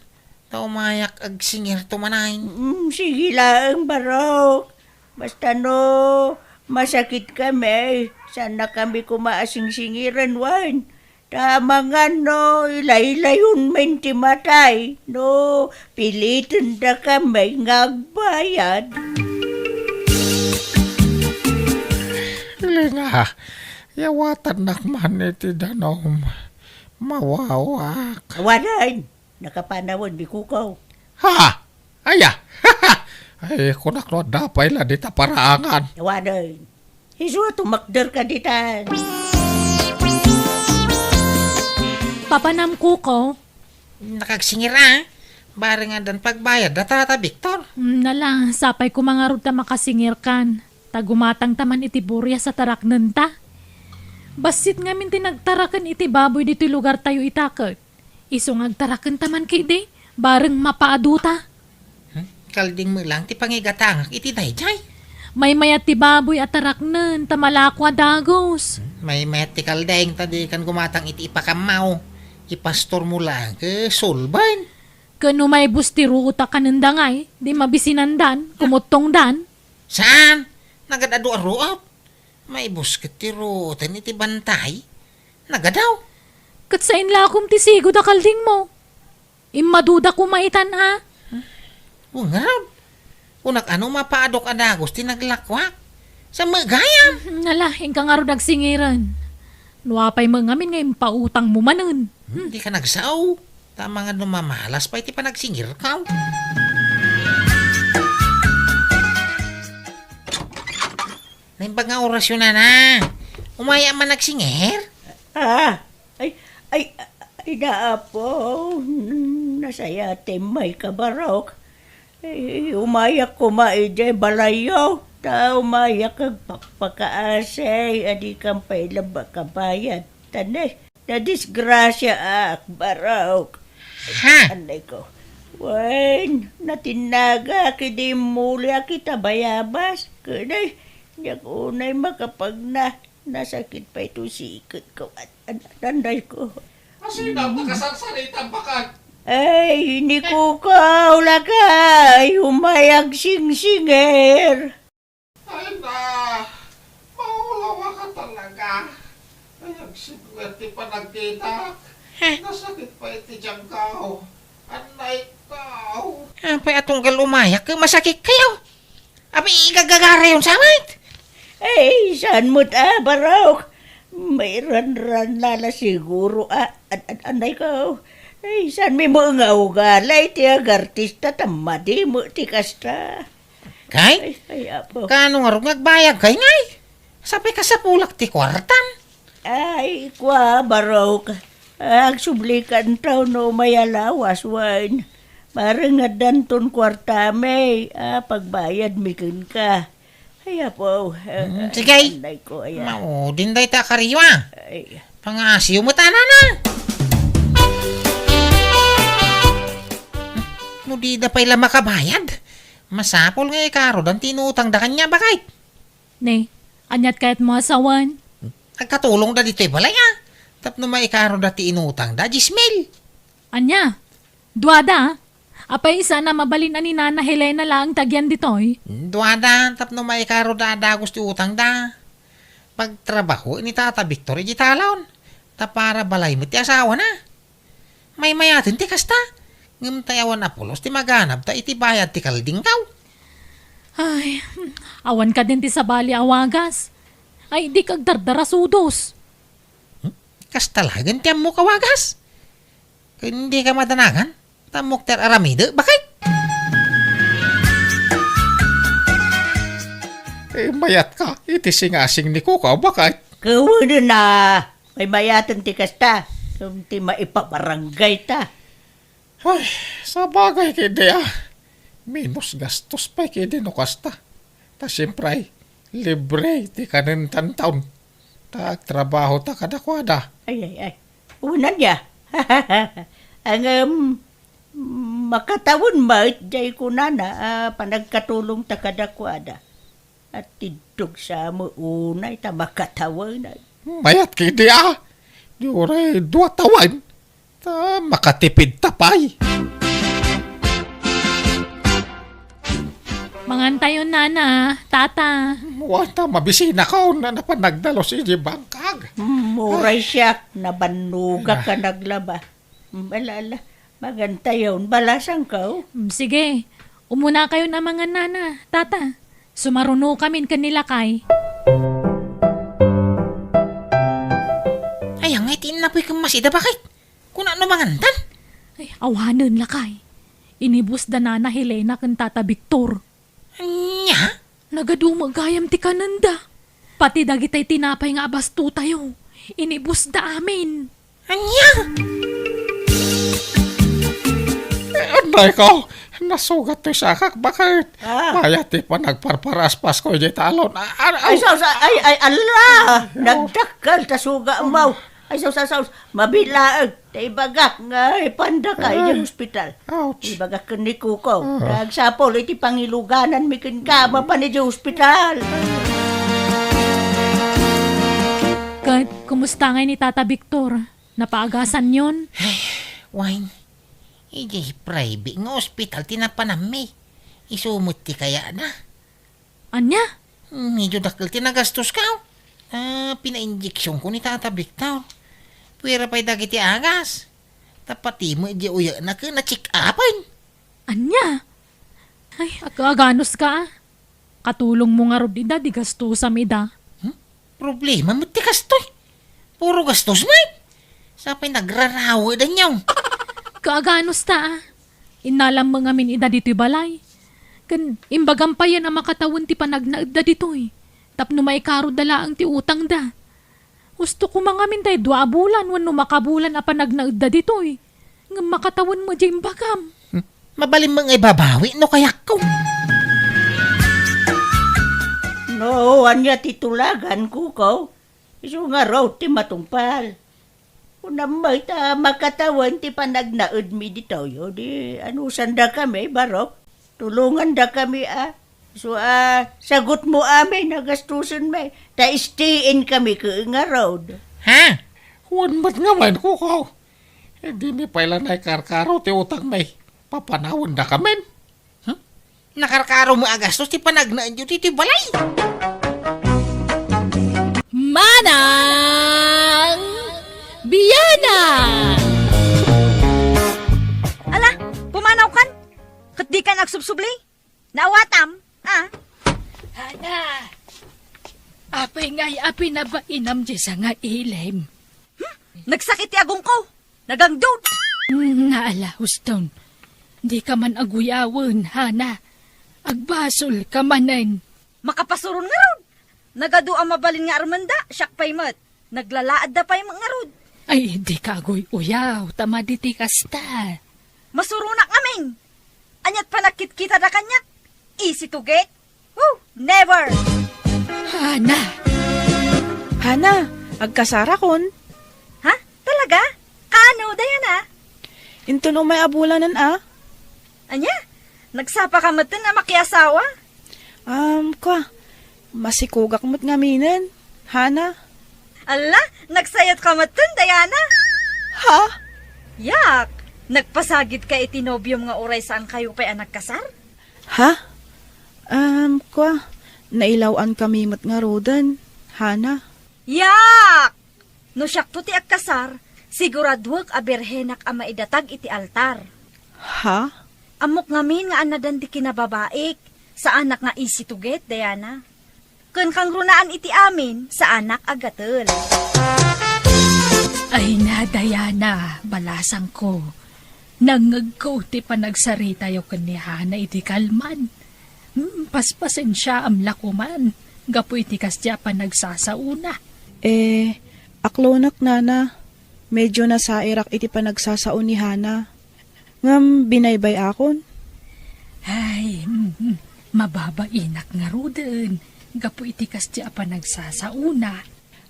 Ta umayak agsingir to manen. Mm, sige laeng, Barok. Basta no masakit kami, saan na kami koma a singsingiran wen. Ta amangan no ilaylayon men ti matay, no piliten da kami nga agbayad. Helena, yawatannak man iti danum. Mawawak. Awanen, nakapanawen ni Kuko. Ha? Aya! Ay, kunak no adda pay la dita paraangan. Awanen. Isu a tumakder ka ditan. Papanam, Kuko. Nakagsingir a. Bareng addan pagbayad da Tata Victor. Mm, nala, sapay koma ngarud ta makasingir kan. Ta gumatang ta man iti burias a taraknen ta. Bassit ngamin ti nagtaraken iti baboy ditoy lugar tayo ita ket. Isu nga agtaraken ta man ketdi, bareng mapaadu ta. Hmm? Kalding met lang ti pangigatangak iti daydiay. Maymayat ti baboy a taraknen ta malako a dagus. Hmm? Maymayat ti kalding ta dikan gumatang iti ipakammaw. Ipastormo lang ket sulben. Ken no maibus ti ruot a kanenda ngay, di mabisinandan, kumuttongdan. Saan? Nagad-adu a ruot? Maibus ket ti ruoten iti bantay? Nagadaw. Ket sain lakom ti sigud a kaldingmo. Immaduda koma itan a. Wen ngarud. Kunak a no mapaadok a dagus ti naglakuak. Sa met gayam. Hmm, nala, inka ngarud agsingiren. No apay met ngamin nga impautangmo manen. Hmm, di ka nagsao. Ta amangan no mamalas pay ti panagsingirkaw. Naimbag nga orasyon, Nana. Umay a man agsingir? Ah, ay, ay, ay, Apo, nasayatem, May Kabarok. Eh, umayak koma idiay balayyo, ta umayak agpakpakaasi, a dikam pay la makabayad. Tane, nadisgrasyaak, Barok. Ha? Anay ko. Wen, natinnagak idi immuliak ita bayabas. Kunay, diak unay makapagna. Nasakit pay to siket ko. An-, an-, anay ko. Asino a makasarsarita baket? Ay, ni Kukaw, lakay, umay agsingsingir. Ay na, maulawa ka talaga. Ay, agsipnget ti panagkitak. Heh. Nasakit pay ti tiangko. Anay ko. Apay a tunggal umayak, masakit kayo. Apay, igagagarayon sa met? Ay, saan met a, Barok? Mairanran la siguro a, an-, an-, anay ko. Ay, saan mi mo nga ugali ti agartista ta madi met ti kasta? Kay? Ay, ay, Apo. Kaano ngarud nga agbayag kay ngay? Sapay kasapulak ti kuartam. Ay, kua, Barok. Agsubli kanto no may alawas wen. Mareng addanton kuartami a pagbayadmi kenka. Ay, Apo. Mm, sige. Anday ko, aya. Maudin dayta a kariyo, a. Ay. Pangasiyo met a, Nana. No dida pay la makabayad, masapul nga ikarudan ti inutangda kaniak, baket. Ne, ania't kayatmo a sawen? Agkatulongda ditoy balay, a. Tapno maikaroda ti inutangda, dies mil. Ania? Duada, a? Apay, saan a mabalin a ni Nana Helena laeng ti agyan ditoy? Duada, tapno maikaroda a dagus ti utangda. Pagtrabaho ni Tata Victor iti talon. Ta para balay met ti asawana. Maymayaten ti kasta. Ngem tay awan a pulos ti maganabta iti bayad ti kaldingkaw. Ay, awan kadin ti sabali a wagas. Ay, dika agdardara sudos. Hmm? Kasta laeng ti ammok a wagas? Ken dika madanagan? Ta ammok ti ar-aramidek, bakit? Eh, mayatka iti singasing ni Kukaw, bakit? Kawanen a, maymayaten ti kasta. Ken ti maipabarangay ta. Ay, sabagay ketdi a. Menos gastos pay ketdi no kasta. Ta siempre, libre ti kanentan taon. Ta agtrabaho ta kadakuada. Ay, ay, ay. Unan ya. Ngem, makatawen met, jay kunana, a, panagkatulong ta kadakuada. At tiddog sa mo unay ta makatawen. Mayat ketdi a. Di uray dua tawen. Ta makatipid ta pay. Mangantayon, nana, tata. Wen ta, mabisinakon a napan nagdalus iti bangkag. Mm, uray siak, nabannogak a naglaba. Mm, ala, ala, mangantayon, balasangko. Mm, sige, umunakayon a mangan, nana, tata. Sumarunokamin ken ni lakay. Ay, angay ti innapoy ken masida, bakit? Kuna no mangantan? Ay, awanen, lakay. Inibusda nana Helena ken tata Victor. Ania? Nagadu met gayam ti kanenda. Pati dagitay tinapay nga abastotayo, inibusda amin. Ania? Eh, anay ko, nasugat toy sakak, bakit? Ah. Kaya ti panagparparaspas ko, iti talon. Ah, ah, Ay, ah. Sus, ay, ay, ala! Ay, oh. Nagdakkel ta suga mo. Ay, sus, sus, sus. Mabilaeg. Ta ibagak nga ipanda ka Ah. idiay hospital. Ouch. Ibagak ken ni Kuko. Ah. Nagsapul iti pangilugananmi kenka mapan idiay hospital. Ket, kumusta ngay ni Tata Victor? Napaagasanyon? Ay, wen, idiay private nga ospital ti napananmi. Isu met ti kayatna. Ania? Medyo dakkel ti nagastoska. Ah, pinainjeksionko ni Tata Victor. Puera pay dagiti agas. Ta pati met idiay uyekna ket na-check-upen. Ania? Ay, aga-aganuska, a. Katulongmo ngarud ida, di gastosam ida. Hmm? Problema met ti kastoy. Puro gastos met. Sapay nagrarawadenyo. Kaaganusta, a. Innalam met ngamin ida ditoy balay. Ken imbagam payen a makatawen ti panagnaedda ditoy. Tapno maikarudda laeng ti utangda. Gusto koma ngamin tay dua a bulan wenno makabulan a panagnaedda ditoy. Ngem makatawen met diay imbagam. Hmm. Mabalin met nga ibabawi no kayatko. No, ania ti tulagan, Kuko? Isu ngarud ti matungpal. Kunam met ta makatawen ti panagnaedmi ditoy, o di anusandakami, barok? Tulongandakami, a. Isu a, sagutmo amin a gastosenmi, ta stay-in kami ket ngarud. Ha? Wen met ngamin, Kuko. Eh, dimi pay la naikarkaro ti utangmi. Papanawendakamin. Hmm? Nakarkaro met a gastos ti panagnaedyo ditoy balay. Manang Biana! Ala, pumanawkan? Ket dikan agsubsubli? Naawatam, a? Hana, apay ngay a pinabainam diay sanga ilim? Hmm? Nagsakit ti agongko. Nagangdud. Mm, naala, Houston. Dika man aguyawen, Hana. Agbasolka manen. Makapasuron ngarud. Nagadu a mabalin nga armenda, siak pay met. Naglalaadda pay met ngarud. Ay, dika aguy-uyaw, ta madi ti kasta. Masuronak ngamin. Aniat panagkitkitada kaniak? Easy to get? Oh, never! Hana! Hana, agkasarakon. Ha? Talaga? Kaano, Diana? Inton umay a bulanen, a. Ania? Nagsapaka metten a makiasawa? Um, kwa, masikugak met ngaminen, Hana. Alla, nagsayatka metten, Diana? Ha? Yak, nagpasagidka iti nobiom nga uray saankayo pay a nagkasar? Ha? Um, kwa, nailaw-ankami met ngaruden, Hana. Yak! No siakto ti agkasar, siguraduek a birhenak a maidatag iti altar. Ha? Ammok ngamin nga annadan ti kinababaik, saanak nga easy to get, Diana. Ken kangrunaan iti amin, saanak a gatel. Ay na, Diana, balasangko. Nangngegko ti panagsaritayo ken ni Hana iti kalman. Hmm, paspasensiaam la koman gapu iti kasdi a panagsasaona. Eh, aklonek, Nana. Medyo nasairak iti panagsasao ni Hana. Ngem binaybay-akon. Ay, mm, mababainak ngaruden gapu iti kasdi a panagsasaona.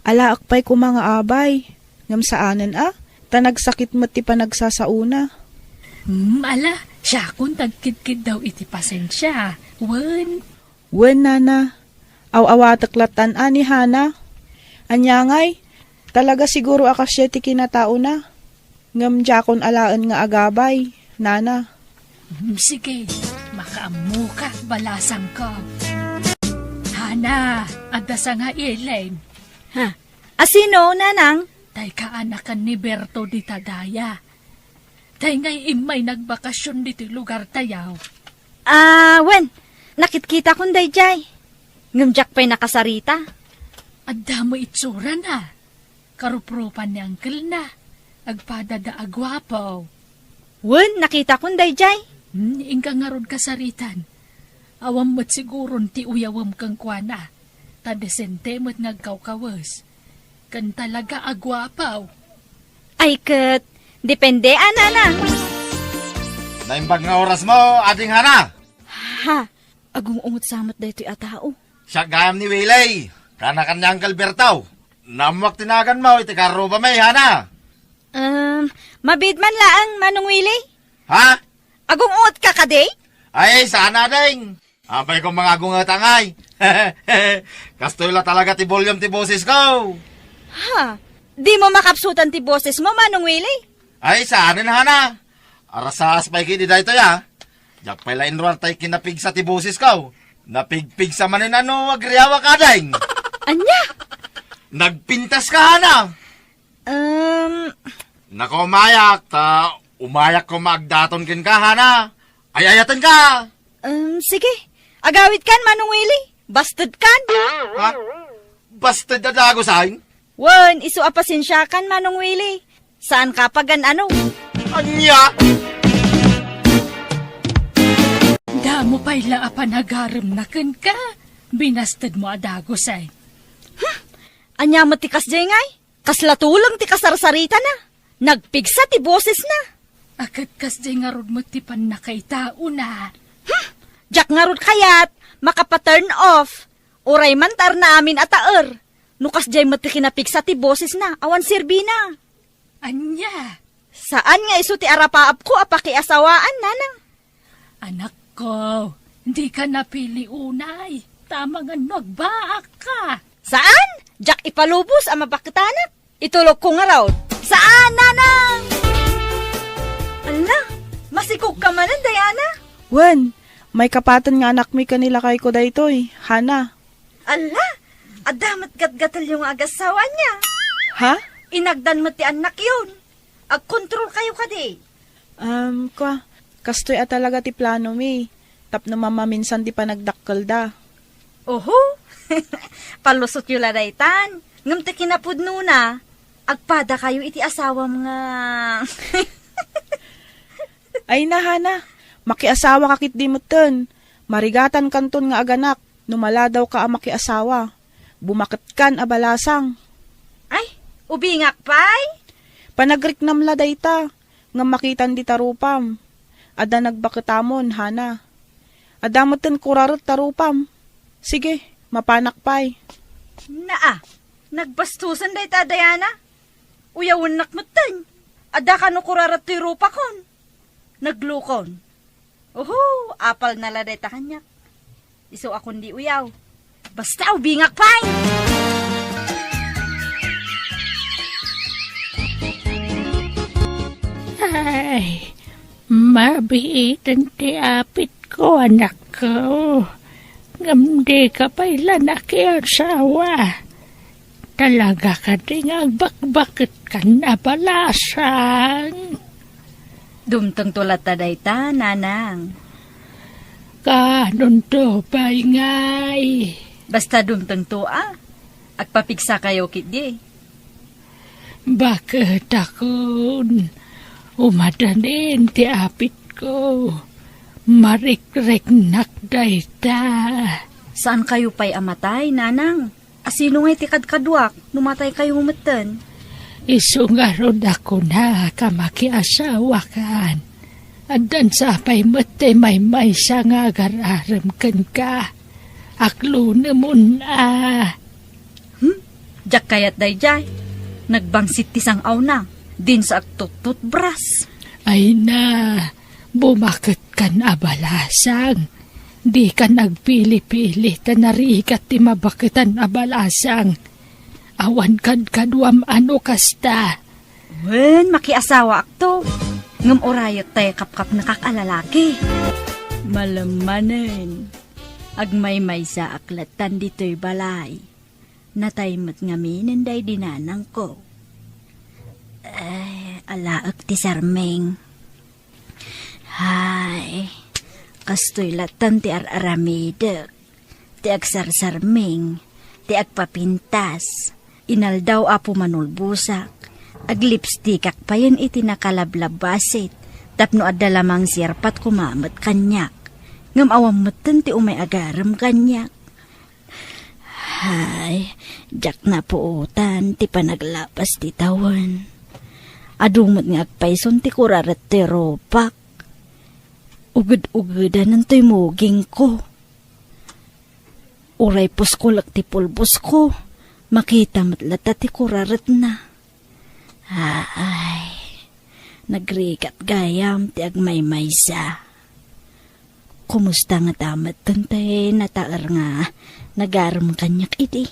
Alaek pay koma nga abay, ngem saanen a, ta nagsakit met ti panagsasaona. Mm, ala, siakon ti agkidkiddaw iti pasensia. Wen. Wen, Nana. Aw-awatek lattan a ni Hana. Ania ngay, talaga siguro a kasia ti kinataona. Ngem diakon alaen nga agabay, Nana. Mm, sige, makaammoka, balasangko. Hana, adda sangailin. Ha? A sino, Nanang? Tay kaanakan ni Berto dita daya. Tay ngay immay nagbakasyon ditoy lugartayo. Ah, wen, nakitkitakon daydiay. Ngem diak pay nakasarita. Adda met itsurana. Karuprupan ni angkelna. Agpadada a guapo. Wen, nakitakon daydiay. Hmm, inka ngarud kasaritan. Awan met siguron ti uyawem kenkuana. Ta desente met nga agkawkawes. Ken talaga a guapo. Ay ket, depende a, Nanang. Naimbag nga orasmo, Ading Hana. Ha? Agung-ungot sa met daytoy a tao. Siak gayam ni Willie. Kaanakan ni Uncle Berto. Naammoak ti naganmo iti karrubami, Hana. Um, mabiit man laeng, Manong Willie. Ha? Agung-ungotka kadi? Ay, saan a, Ding. Apay koma nga agung-ungotak ngay. Kastoy la talaga ti volume ti bosesko. Ha? Dimo makapsutan ti bosesmo, Manong Willie? Ay, saanen, Hana. Arasaas pay ketdi daytoy a. Diak pay la inruar tay kinapigsa ti bosesko. Napigpigsa manen a no agriawak, Ding. Ania? Nagpintaska, Hana. Um, Nako, umayak, ta umayak koma agdaton kenka, Hana. Ay-ayatenka. Um, sige. Agawidkan, Manong Willie. Bastedkan. Ha? Basted a dagus, ay? Wen, isu a pasensiakan, Manong Willie. Saanka pagan-ano. Ania? Damo pay la a panagaremna kenka. Binastedmo a dagus, ay. Hmm? Ania met ti kasdiay ngay? Kasla tuleng ti kasarsaritana. Nagpigsa ti bosesna. A ket kasdiay ngarud met ti pannakaitaona. Hmm, diak ngarud kayat makapa-turn off. Uray man ta arnaamin a taer. No kasdiay met ti kinapigsa ti bosesna, awan serbina. Ania? Saan nga isu ti arapaapko a pakiasawaan, Nanang. Anakko, dika napili unay. Tama nga no agbaakka. Saan? Diak ipalubos a mabaketanak. Itulokko ngarud. Saan, Nanang? Ala, masikogka manen, Diana? Wen, maikapaten nga anakmi ken ni lakayko daytoy, Hana. Ala, adda met gatgatelyo nga agassawa ania? Ha? Inagdan met ti annakyon. Agkontrolkayo kadi? Um, kua, kastoy a talaga ti planomi, tapno mamaminsan ti panagdakkelda. Oho! Palusotyo la daytan. Ngem ti kinapudnona, agpadakayo iti asawam nga. Ay na, Hana, makiasawaka ketdi metten. Marigatankanton nga aganak no maladawka a makiasawa. Bumaketkan a balasang. Ay, ubingak pay? Panagriknam la dayta, ngem makitan dita rupam. Adda nagbaketamon, Hana. Adda metten kuraret ta rupam. Sige, mapanak pay. Naa, nagbastosen dayta a Diana. Uyawennak metten. Adda kano kuraret toy rupakon. Naglukon. Oho, apalna la dayta kaniak. Isu a kundi uyaw. Basta ubingak pay! Ay, mabiiten ti apitko, anakko. Ngem dika pay la nakiasawa. Talaga kadi nga agbakbaketkan a balasang? Dumtengto latta dayta, Nanang. Kaanonto pay ngay? Basta dumtengto a, agpapigsakayo ketdi. Baket akon, umadanin ti apitko. Marikreknak dayta. Saankayo pay a matay, nanang? Asino ngay ti kadkaduak no mataykayo metten? Isu ngarud a kunak a makiasawakan. Addan sa pay met ti maymaysa nga agar-arem kenka. Aklunemon a. Hmm? Diak kayat daydiay. Nagbangsit ti sang-awna. Dinsa agtuttutbras. Ay na, bumaketkan a balasang. Dikan agpili-pili ta narigat ti mabaketan a balasang. Awan kadkaduam a no kasta. Wen, makiasawaakto. Ngem urayek tay kapkapnekak a lalaki. Malem manen, agmaymaysaak lattan ditoy balay. Natay met ngaminen daydi nanangko. Eh, alaek ti sarming. Hay, kastoy lattan ti ar-aramidek. Ti agsarsarming, ti agpapintas. Inaldaw, Apo, manulbosak. Aglipstikak payen iti nakalablabbasit tapno adda lamang siarpat koma met kaniak. Ngem awan metten ti umay agarem kaniak. Hay, diak napuotan ti panaglapas ti tawen. Adu met nga agpayson ti kuraret ti rupak. Uged-ugedanen toy mugingko. Uray puskolek ti pulbosko, makita met latta ti kuraretna. Ay, nagrigat gayam ti agmaymaysa. Kumusta ngata metten tay nataer nga nagarem kaniak idi?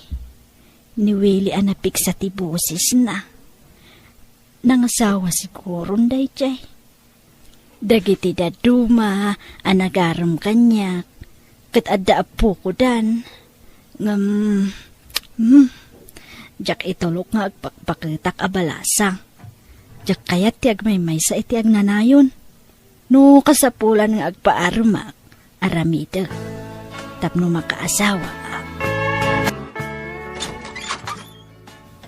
Ni Willy a napigsa ti bosesna. Nangasawa siguron daydiay. Dagiti dadduma a nagarem kaniak, ket adda appokodan. Ngem, hmm, diak itulok nga agpakpaketak a balasang. Diak kayat ti agmaymaysa iti agnanayon. No kasapulan nga agpaaremak, aramidek tapno makaasawaak.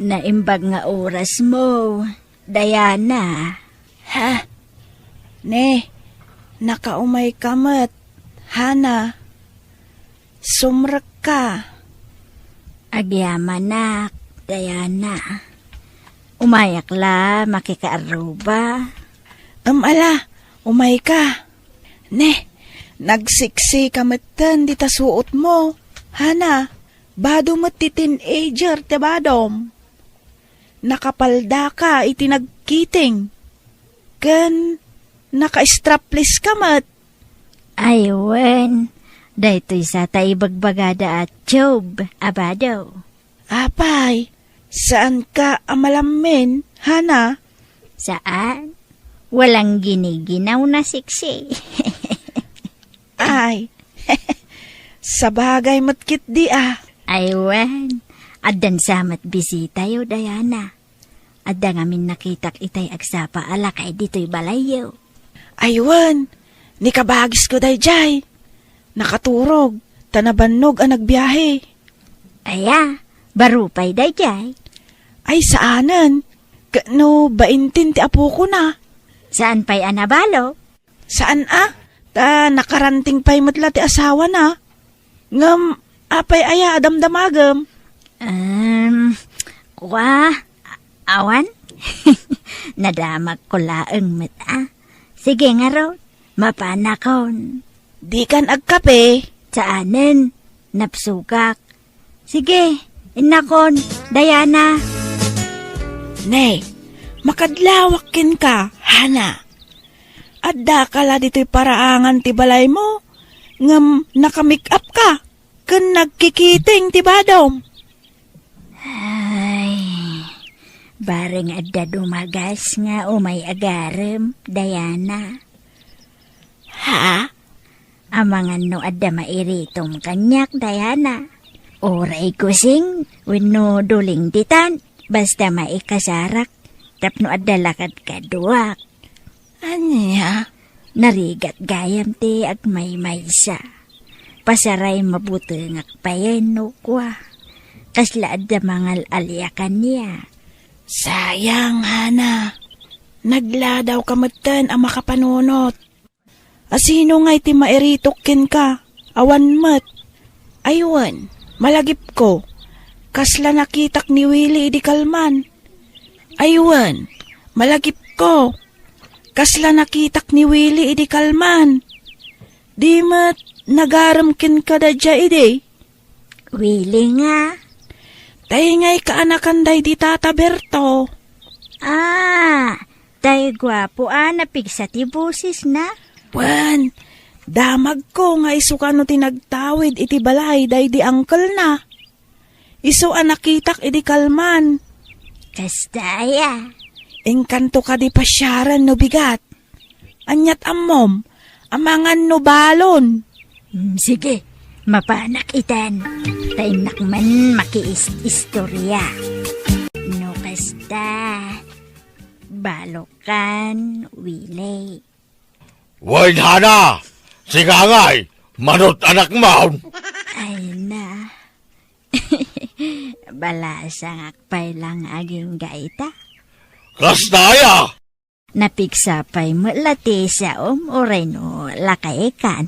Naimbag nga orasmo, Diana. Ha? Ne, nakaumayka met, Hana. Sumrekka. Agyamanak, Diana. Umayak la, makikaarruba. Em, ala, umayka. Ne, nagsiksi ka metten dita suotmo. Hana, bado met ti teenager ti badom. Nakapaldaka iti nagkiting. Ken naka-strapless ka met. Ay, wen. Daytoy sa ta ibagbagada a tube a bado. Apay, saanka a malammin, Hana? Saan. Walang giniginaw na siksi. Ay, sabagay met ketdi a. Ay, wen. Addan sa met bisitayo, Diana. Adda ngamin nakitak itay agsapa a lakay ditoy balayyo. Ay, wen, ni kabagisko daydiay. Nakaturog, ta nabannog a nagbiahe. Aya, baro pay daydiay? Ay, saanen. Ket no baintin ti apokona. Saan pay a nabalo? Saan a? Ta nakaranting pay met la ti asawana. Ngem apay aya a damdamagem? Em, kua, awan. Nadamakko laeng met a. Sige ngarud, mapanakon. Dikan agkape? Saanen, napsugak. Sige, innakon, Diana. Ne, makadlawak kenka, Hana. Addaka la ditoy paraangan ti balaymo, ngem naka-make-up ka, ken nagkikiting ti badom. Ay, bareng adda dumagas nga umay agarem, Diana. Ha? Amangan no adda mairitom kaniak, Diana. Uray kusing wenno duling ditan, basta maikasarak tapno adda la kadkaduak. Ania? Narigat gayam ti agmaymaysa. Pasaray mabutengak payen no kua. Kasla adda mangal-alia kaniak. Sayang, Hana. Nagladawka metten a makapanunot. A sino ngay ti mairitok kenka? Awan met. Ay wen, malagipko. Kasla nakitak ni Willie idi kalman. Ay wen, malagipko. Kasla nakitak ni Willie idi kalman. Di met nagarem kenka daydiay idi? Willie nga. Tay ngay kaanakan daydi Tata Berto. Ah, tay guapo a napigsa ti bosesna. Wen, damagko nga isu kano ti nagtawid iti balay daydi uncle-na. Isu a nakitak idi kalman. Kasta aya. Inkanto kadi pasiaren no bigat. Aniat ammom, amangan no balon. Mm, sige, mapanak itan. Ta innak man makiis-istorya. No kasta, balokan, Willie. Wen, Hana, sika ngay, manut-anak mawn. Ay na. Balasangak pay lang agingga ita. Kasta aya? Napigsa pay met la ti saom uray no lakaykan.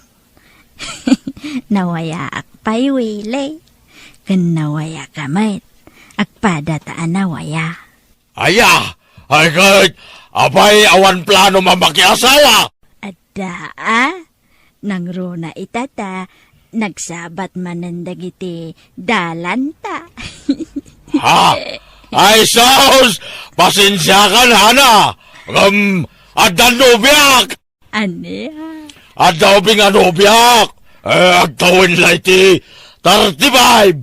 Nawayaak pay, Willie. Ken nawayaka met. Agpada ta a nawaya. Aya, ay ket, apay awan plano a makiasawa? Adda, a? Nangruna ita ta nagsabat manen dagiti dalanta. Ha? Ay, sus! Pasensiakan, Hana! Ngem, adda nobiak! Ania? Adda ubing a nobiak! Eh, agtawen la iti thirty-five!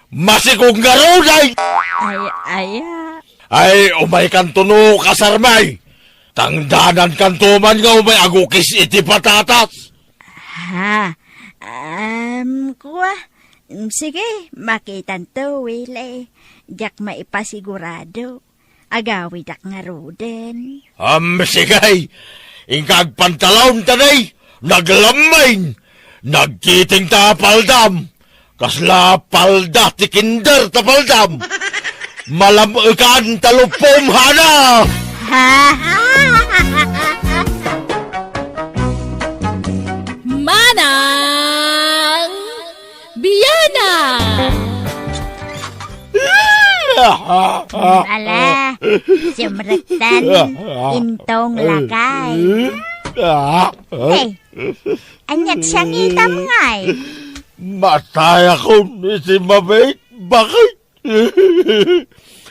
Masikog ngaruden! Ay, aya. Ay, umaykanto no kasarmi. Tangdanankanto man nga umay agukis iti patatas. Ha? Um, kua? Mm, sige, makitanto, Willie. Diak maipasigurado. Agawidak ngaruden. Am, sige. Inka agpantalaon ta nay, naglammain, nagkiting ta paldam. Kasla palda ti kinder ta paldam. Malam-ekan ta lupom, Hana! Manang Biana! Ala, sumrektan, intong lakay. Hey, aniat sangitam ngay? Matayakon iti mabiit, bakit?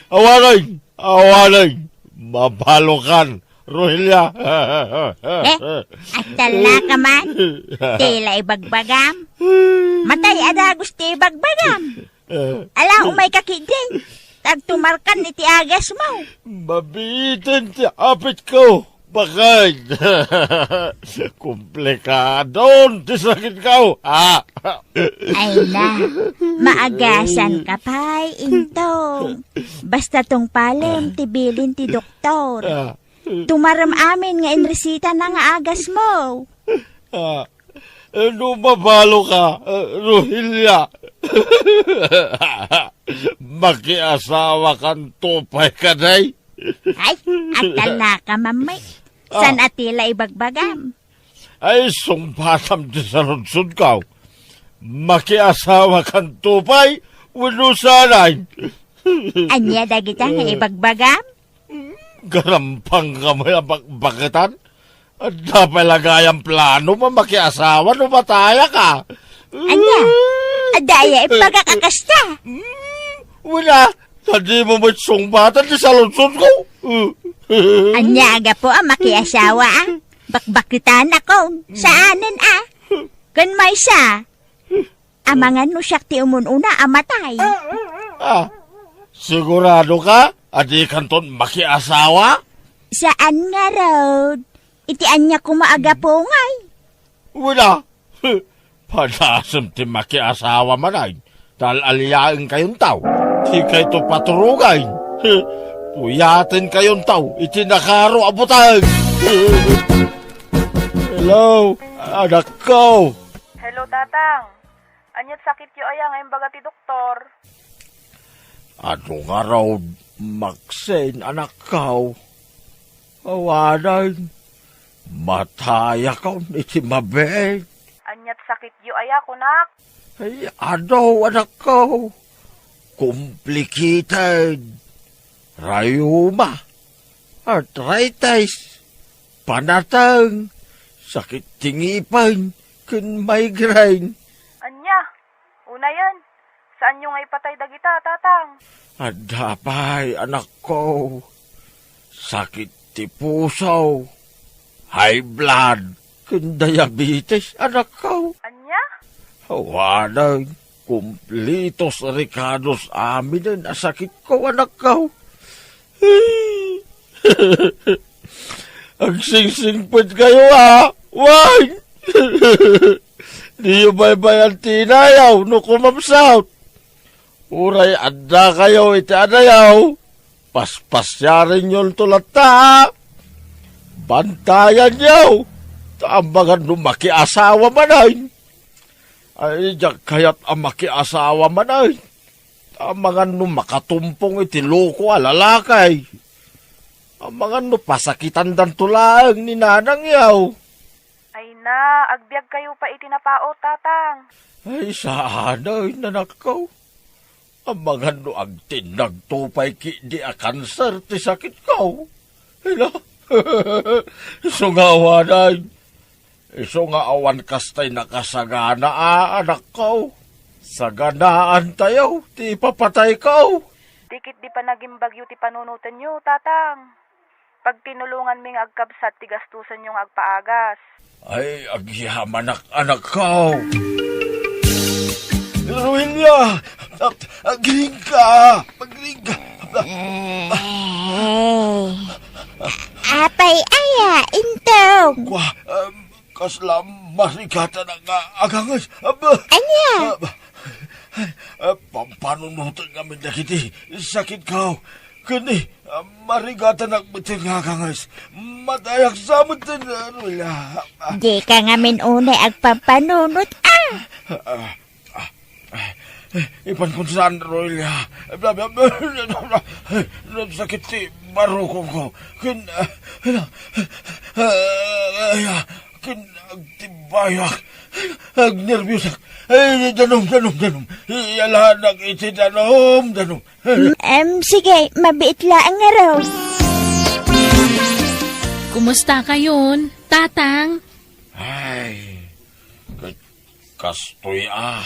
Awanen, awanen, mabalokan, Rohelia. Eh, agtalnaka man? Ti la ibagbagam? Matay a dagus ti ibagbagam. Ala, umayka ketdi. Agtumarkan iti agasmo. Mabiiten ti apitko. Bakit? Komplikadon ti sakitko. Ah. Ay na, maagasanka pay, intong. Basta tungpalem ti bilin ti doktor. Ah. Tumarem amin nga inresitana nga agasmo. Ah, no mabaloka, Rohelia, makiasawakanto pay kadi? Ay, agtalnaka, Mami. Ah. Saan a ti la ibagbagam? Ay, sungbatam ti saludsodko. Makiasawakanto pay wenno saanen? Ania dagita nga ibagbagam? Garampangka met a bakbaketan? Adda pay la gayam plano a makiasawa no matayaka. Ania? Adda aya imbagak a kasta? Hmm, wala. Ta dimo met sungbatan ti saludsodko. Ania a gapu a makiasawa a? Bakbaketanakon. Saanen a? Ken maysa, amangan no siak ti umun-una a matay. Ah, siguradoka a dikanton makiasawa? Saan ngarud. Iti ania koma a gapu ngay? Wala. Padasem ti makiasawa manen. Tal-aliaenkayonto. Dikayto paturogen. Puyatenkayonto iti nakaro a buteng. Hello, anakko. Hello, Tatang. Aniat sakityo aya nga imbaga ti doktor? Adu ngarud, Maxine, anakko? Awanen, matayakon iti mabiit. Aniat sakityo aya, kunak? Ay, adu, anakko. Complicated. Rayuma. Arthritis. Panateng. Sakit ti ngipen. Ken migraine. Ania? Unayen, saanyo nga ipatay dagita, Tatang? Adda pay, anakko. Sakit ti puso. High blood. Ken diabetes, anakko. Ania? Awanen, kumplitos rikados aminen a sakitko, anakko. Agsingsingpetkayo, a? Wen! Diyo baybay-an ti inayaw no kumapsut. Uray addakayo iti anayaw, paspasiarenyonto latta, a? Bantayanyo, ta amangan no makiasawa manen. Ay, diak kayat a makiasawa manen. Ta amangan no makatumpong iti loko a lalaki. Amangan no pasakitandanto laeng ni nanangyo. Ay na, agbiagkayo pay iti napaut, Tatang. Ay, saan, ay, anakko. Amangan no agtinnagto pay ketdi a kanser ti sakitko. Ila, isu nga awanen. Isu nga awan kastay nakasagana a, anakko. Saganaantayo ti ipapatayko. Di ketdi panagimbagyo ti panunotenyo, Tatang. Pagtinulonganmi nga agkabsat ti gastosenyo nga agpaagas. Ay, agyamanak, anakko. Roelia! Ag-, agriingka! Agriingka! Apay aya, Intong? Kua, um, kasla marigatanak nga aganges. Aba! Ania? Aba! Ay, ah, pampanunoten ngamin dagiti sakitko. Ken ni, ah, marigatanak met nga aganges. Matayak sa met, ah, Roelia. Dika ngamin unay agpampanunot, a? Ah, ah, ah, ipankon saan, Roelia. Sakit ti barukongko. Ken, ah, ah, ah, ken agtibayak. Agnerbiusak. Ay, danum, danum, danum. Iyalanak iti danum, danum. Mm, em, sige, mabiit laeng ngarud. Kumustakayon, Tatang? Ay, ket kastoy a,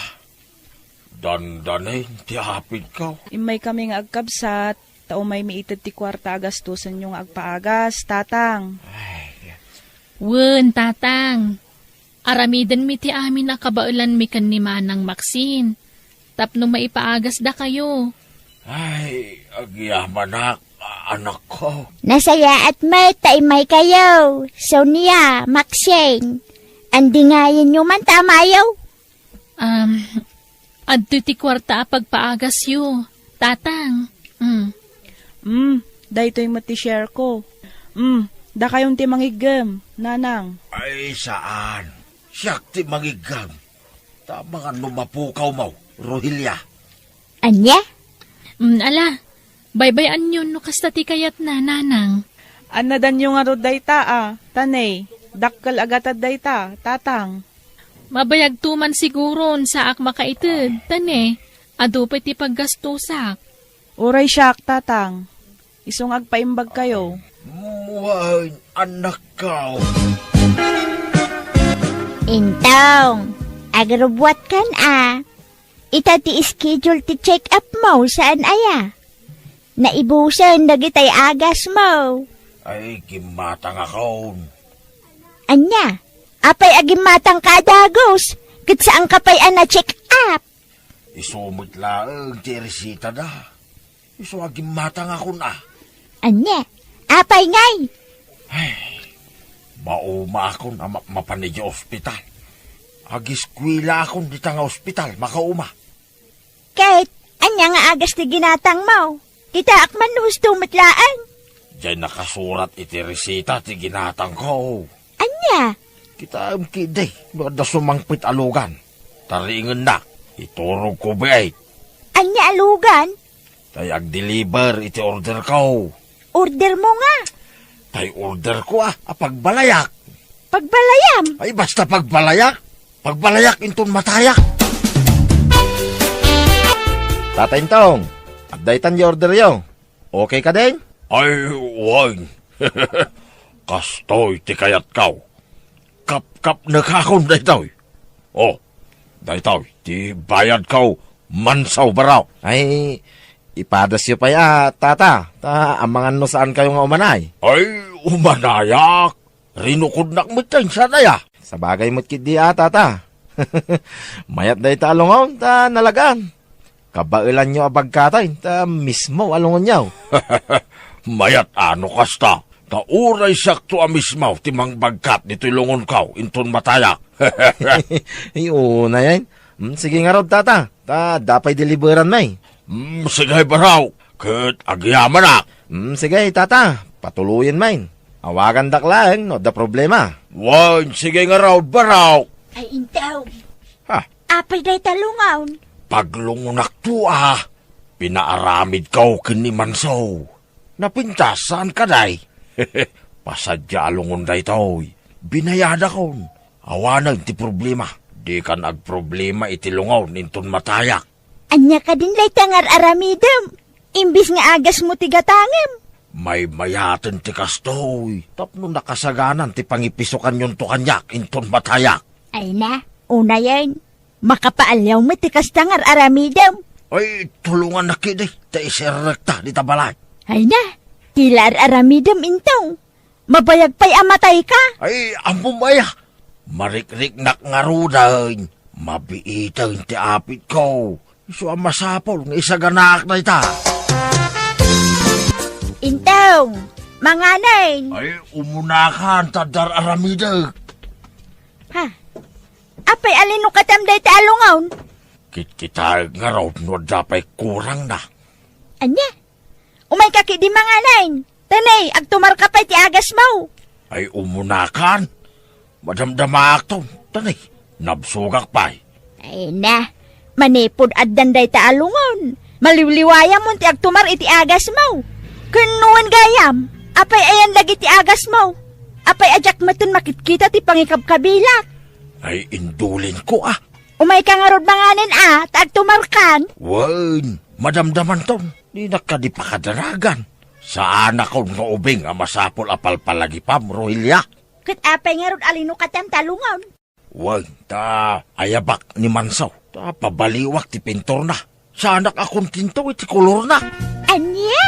dandanin ti apitko. Immaykami nga agkabsat, ta umaymi ited ti kuarta a gastosenyo nga agpaagas, Tatang. Ay. Wen, Tatang. Aramidenmi ti amin a kabaelanmi ken ni Manang Maxine tapno maipaagasdakayo. Ay, agyamanak, anakko. Nasayaat met ta immaykayo, Sonia, Maxine. Andingayenyo man ta amayo. Um, adtoy ti kuarta a pagpaagasyo, Tatang. Mm. Mm, daytoy met ti share ko. Mm, dakayon ti mangiggem, Nanang. Ay, saan. Siak ti mangiggem. Ta amangan no mapukawmo, Roelia. Ania? Mm, ala, baybay-anyon no kasta ti kayatna, Nanang. Annadanyo ngarud dayta a, ta ne, dakkel a gatad dayta, Tatang. Mabayagto man siguron saak makaited, ta ne, adu pay ti paggastosak. Uray siak, Tatang. Isu nga agpaimbagkayo. Wen, annakko. Intong, agrubbuatkan a. Ita ti schedule ti check-up mo, saan aya? Naibusen dagitay agas mo. Ay, gimmatangakon. Ania? Apay a gimmatangka a dagus? Ket saanka pay a na-check up? Isu met laeng ti resitada. Isu a gimmatangakon a. Ania? Apay ngay? Ay, maumaakon a ma-, mapan idiay ospital. Agiskuelaakon dita nga ospital, makauma. Ket, ania nga agas ti ginatangmo? Kitaak man no husto met laeng. Diay nakasurat iti resita ti ginatangko. Ania? Kitaem ketdi no adda sumangpet a lugan. Tariingennak. Iturogko, bait. Ania a lugan? Tay agdeliver iti orderko. Ordermo nga? Tay orderko a, a pagbalayak. Pagbalayam? Ay, basta pagbalayak. Pagbalayak inton matayak. Tata Entong, adda itan ti orderyo. Okay kadin? Ay, wen. Kastoy ti kayatko. Kapkapnekakon daytoy. O, daytoy ti bayadko, Mansaw Barok. Ay, ipadasyo pay a, tata, ta amangan no saankayo nga umanay. Ay, umanayak. Rinukodnak met ta insan aya. Sabagay met ketdi a, tata. Mayat dayta a lungon ta nalagan. Kabaelanyo a bagkatayo ta mismo a lungonyo. Mayat a no kasta, ta uray siakto a mismo ti mangbagkat ditoy lungonko inton matayak. Ay, unayen. Mm, sige ngarud, tata. Ta adda pay deliveranmi. Mm, sige, Barok. Ket agyamanak. Mm, sige, tata. Patuloyen main. Awagandak laeng no adda problema. Wen, sige ngarud, Barok. Ay, Entong. Ha? Apay dayta lungon? Paglungonakto a. Pinaaramidko ken ni Mansaw. Napintas, saan kadi? Pasadia a lungon daytoy. Binayadakon. Awanen ti problema. Dikan agproblema iti lungon inton matayak. Ania kadin dayta nga ar-aramidem? Imbes nga agasmo ti gatangem. Maymayaten ti kastoy, tapno nakasaganan ti pangipisukanyonto kaniak inton matayak. Ay na, unayen, makapaaliaw met ti kasta nga ar-aramidem. Ay, tulongannak ketdi, ta iserrekta dita balay. Ay na, ti la ar-aramidem, Entong. Mabayag pay a matayka? Ay, ammom aya. Marikriknak ngaruden. Mabiiten ti apitko. Isu a masapul nga isaganaak dayta. Entong, manganen. Ay, umunakan ta adda ar-aramidek. Ha? Apay a linukatam dayta a lungon? Kitkitaek ngarud no adda pay kurangna. Ania? Umayka ketdi manganen. Ta ne, agtumarka pay ti agasmo. Ay, umunakan. Madamdamaakto. Ta ne, nabsogak pay. Ay na, manipud addan dayta a lungon. Maliwliwayamon ti agtumar iti agasmo. Ken no wen gayam, apay ayan dagiti agasmo? Apay a diak metten makitkita ti pangikabkabilak? Ay, indulinko a. Umayka ngarud manganen a, ta agtumarkan. Wen, madamdamanton. Dinak kadi pakadanagan. Saanakon nga ubing a masapul a palpalagipam, Rohelia. Ket apay ngarud a linukatam ta lungon? Wen, ta ayabak ni Mansaw. Ta pabaliwak ti pinturna. Saanak a kontento iti kolorna. Ania?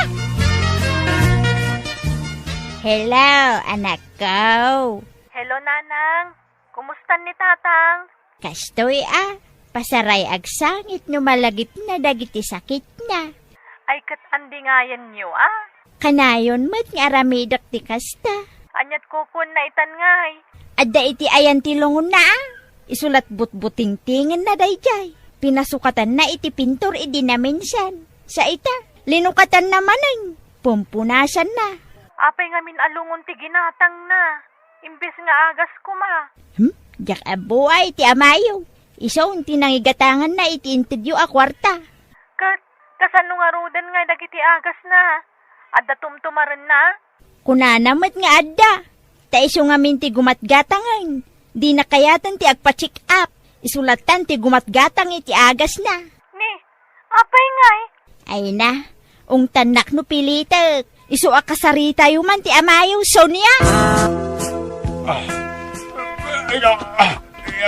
Hello, anakko. Hello, Nanang. Kumustan ni Tatang? Kastoy a, pasaray agsangit no malagipna dagiti sakitna. Ay, ket andingayenyo a? Kanayon met nga aramidek ti kasta. Aniat kukuenna itan ngay? Adda iti ayan ti lungonna a. Isu lat butbutingtingenna daydiay. Pinasukatanna iti pintur idi naminsan. Sa ita, linukatanna manen. Pumpunasanna. Apay ngamin a lungon ti ginatangna, imbes nga agas koma? Hmm? Diak abbua iti amayo. Isu ti nangigatanganna iti intedyo a kuarta. Ket, kasano ngaruden nga dagiti agasna? Adda tumtumarenna? Kunana met nga adda. Ta isu ngamin ti gumatgatangen. Dina kayaten ti agpa-check up. Isu lattan ti gumatgatang iti agasna. Ni, apay ngay? Ay na, ungtannak no pilitek. Isu a kasaritayo man ti amayo, Sonia. Ah, ay, na, ah,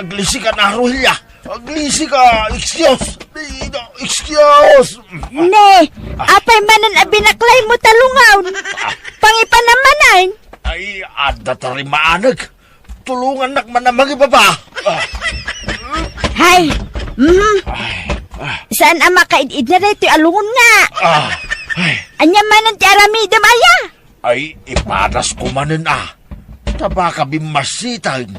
aglisika na, Rohelia. Aglisika, excuse. Ay, na, excuse. Ne, apay manen a binaklaymo ta lungon? Pangipanamanan? Ay, adda ta rimaanek. Tulongannak man a mangibaba. Ah. Hay! Mhm. Ay, ah. Saan a makaid-idna daytoy a lungon nga? Ah. Ay. Ania manen ti aramidem aya? Ay, ipadasko manen a. Ta baka bimmasiten.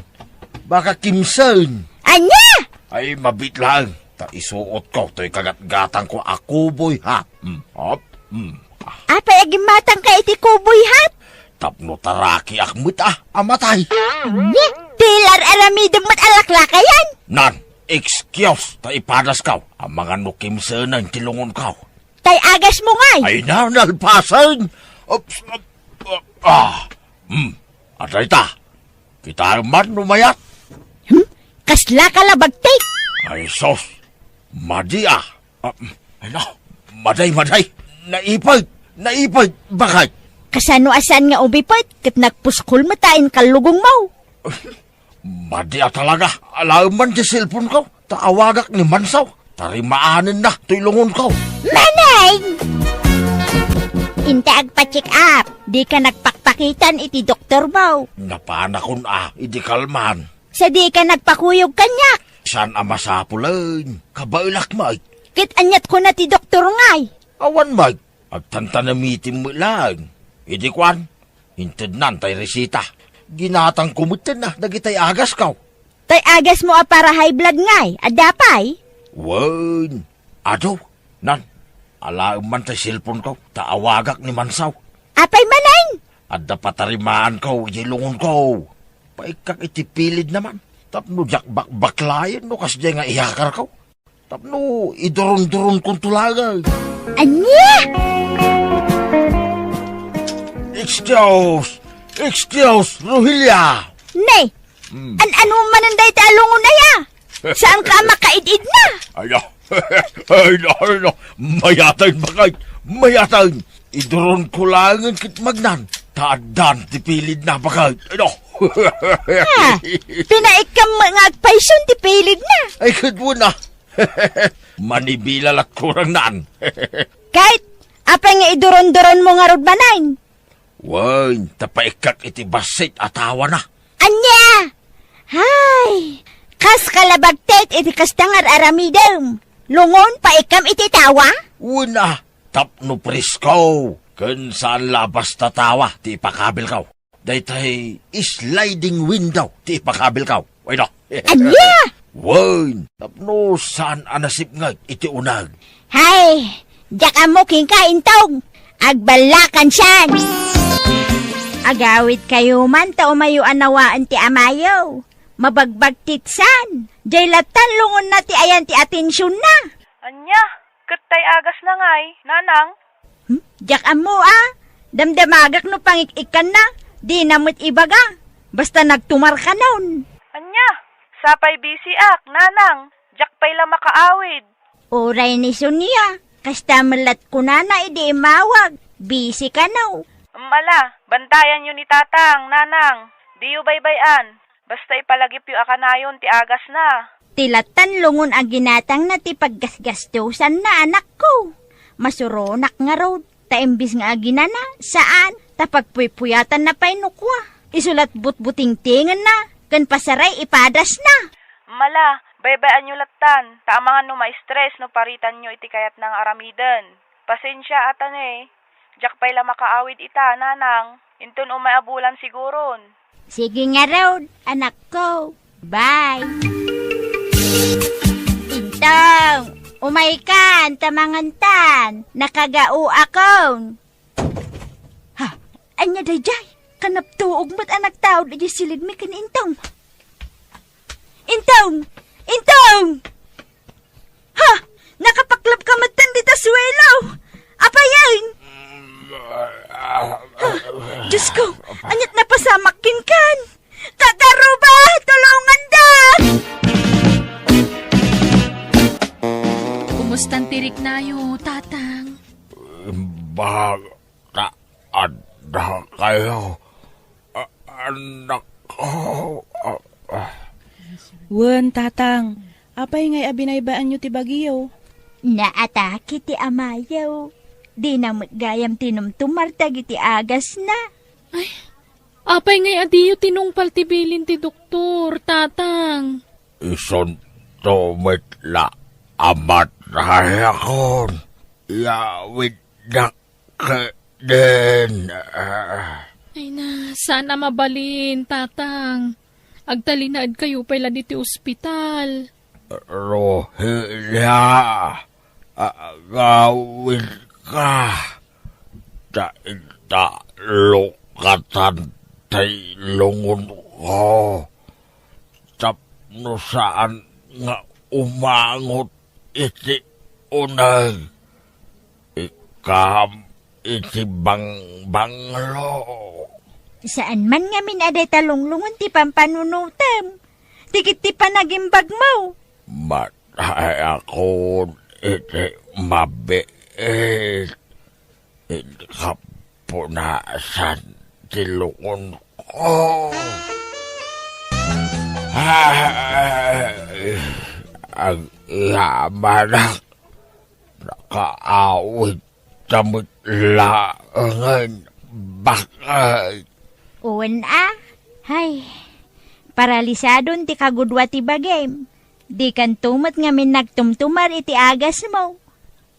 Baka kimsen. Ania? Ay, mabiit laeng. Ta isuotko toy kagatgatangko a cowboy hat. Hmm. Hop. Hmm. Apay a gimmatangka iti cowboy hat? Tapno tarakiak met a, a matay. Ania? Ti la ar-aramidem met a laklakayan? Nan, Excuse ta ipadaskaw. Amangan no kimsenen ti lungonkaw. Tay agasmo ngay. Ay na, nalpasen! Ups, up, up, ah, hmm, adayta. Kitaem man no mayat. Hmm? Kasla ka la bagtit? Ay, sus. Madi, ah. Ah, ay, na. Maday, maday. Naipit. Naipit. Bakit? Kasano a saan nga umipit? Ket nagpuskol met a inkallugongmo. Madi a talaga. Alaem man ti cellphone ko. Ta awagak ni Mansaw. Tarimaanenna toy lungonko. Manay! Inta agpa-check up. Di ka nagpakpakitan iti doktormo. Napanakon a, idi kalman. Sadi ka nagpakuyog kaniak. Saan a masapulen? Kabaelak met. Ket aniat kuna ti doktor ngay? Awan met. Agtantanamitim met laeng. Idi kuan, intednan tay resita. Ginatangko metten a dagitay agasko. Tay agasmo a para high blood ngay, adda pay? Wen, adu, nan, alaem man tay cellphone ko, ta awagak ni Mansaw. Apay manen? Adda patarimaanko, idiay lungonko. Paikkak iti pilidna man. Tapno diak bakbaklayen no kasdiay nga iyakarko. Tapno iduronduronkonto laeng. Ania? Excuse! Excuse, Rohelia! Ne! Hmm. An-ano manen dayta a lungon aya? Saan ka a makaid-id na? Ay, no. Ay, no, ay, no. Mayaten, bakit? Mayaten. Iduronko laengen ket magnan. Ta addan ti pilidna, bakit? Ay, no. Ha? Pinaikkam nga agpayson ti pilidna? Ay, ket wen a. Manibila lat kurang naan. Ket, apay nga iduronduronmo ngarud manen? Wen, ta paikkak iti bassit a tawana. Ania? Hay, kas ka la bagtit iti kasta nga ar-aramidem. Lungon, paikkam iti tawa? Wen a, tapno presko, ken saan la a basta tawa ti ipakabilko. Daytay sliding window ti ipakabilko. Ay, no. Ania? Wen, tapno saan a nasipnget iti uneg. Hay, diak ammo kenka, Intong. Agballakan san. Agawid kayo man ta umayo a nawaen ti amayo. Mabagbagtit san. Jay lattan lungon na ti ayan ti atensionna. Ania? Ket tay agasna ngay, nanang? Hmm? Diak ammo a. Damdamagak no pangik-ikkanna. Dina met ibaga. Basta nagtumar kanon. Ania? Sapay bisiak, nanang. Diak pay la makaawid. Uray ni Sonia. Kasta met lat kunana idi immawag. Bisi kano. Em, ala, bantayanyo ni tatang, nanang. Diyo baybay-an. Basta ipalagipyo a kanayon ti agasna. Ti lattan lungon a ginatangna ti paggasgastosanna, anakko. Masuronak ngarud, ta imbis nga aginana, saan, ta pagpuypuyatanna pay no kua. Isu lat butbutingtingenna, ken pasaray ipadasna. Mala, baybay-anyo lattan, ta amangan no ma-stress no paritanyo iti kayatna nga aramiden. Pasensia a ta ne, diak pay la makaawid ita, nanang. Inton umay a bulan siguron. Sige ngarud, anakko. Bye. Intong, umaykan, ta mangantan. Nakagaoakon. Ha? Ania daydiay? Kanaptuog met a nagtaud idiay silidmi ken Intong. Intong! Intong! Ha? Nakapaklap ka metten dita suelo! Apayen? Ha? Diyos ko, aniat napasamak kenkan? Kakaruba, tulonganda! Kumustan ti riknayo, Tatang? Ba, Ta adda kayo, a-, anak ko. A-, a-. Wen, Tatang, apay ngay a binaybayanyo ti bagiyo? Naatake ti amayo. Dina met gayam tinumtumar dagiti agasna. Ay, apay ngay a diyo tinungpal ti bilin ti doktor, Tatang? Isunto met la a matayakon. Yawiddak Kaden, ah. Ay na, saan a mabalin, Tatang. Agtalinaedkayo pay la ditoy ospital. Rohelia, agawidka. Ta inta lukatan tay lungonko. Tapno saan nga umangot iti uneg, ikam iti bangbanglo. Saan man ngamin a dayta lunglungon ti pampanunotem, ti ket ti panagimbagmo. Matayakon iti mabiit. Inkapunasan ti lungonko. Ay, agyamanak, nakaawidta met laengen, baket. Wen a, hay, paralisadon ti kagudua ti bagim. Dikanto met ngamin nagtumtumar iti agasmo.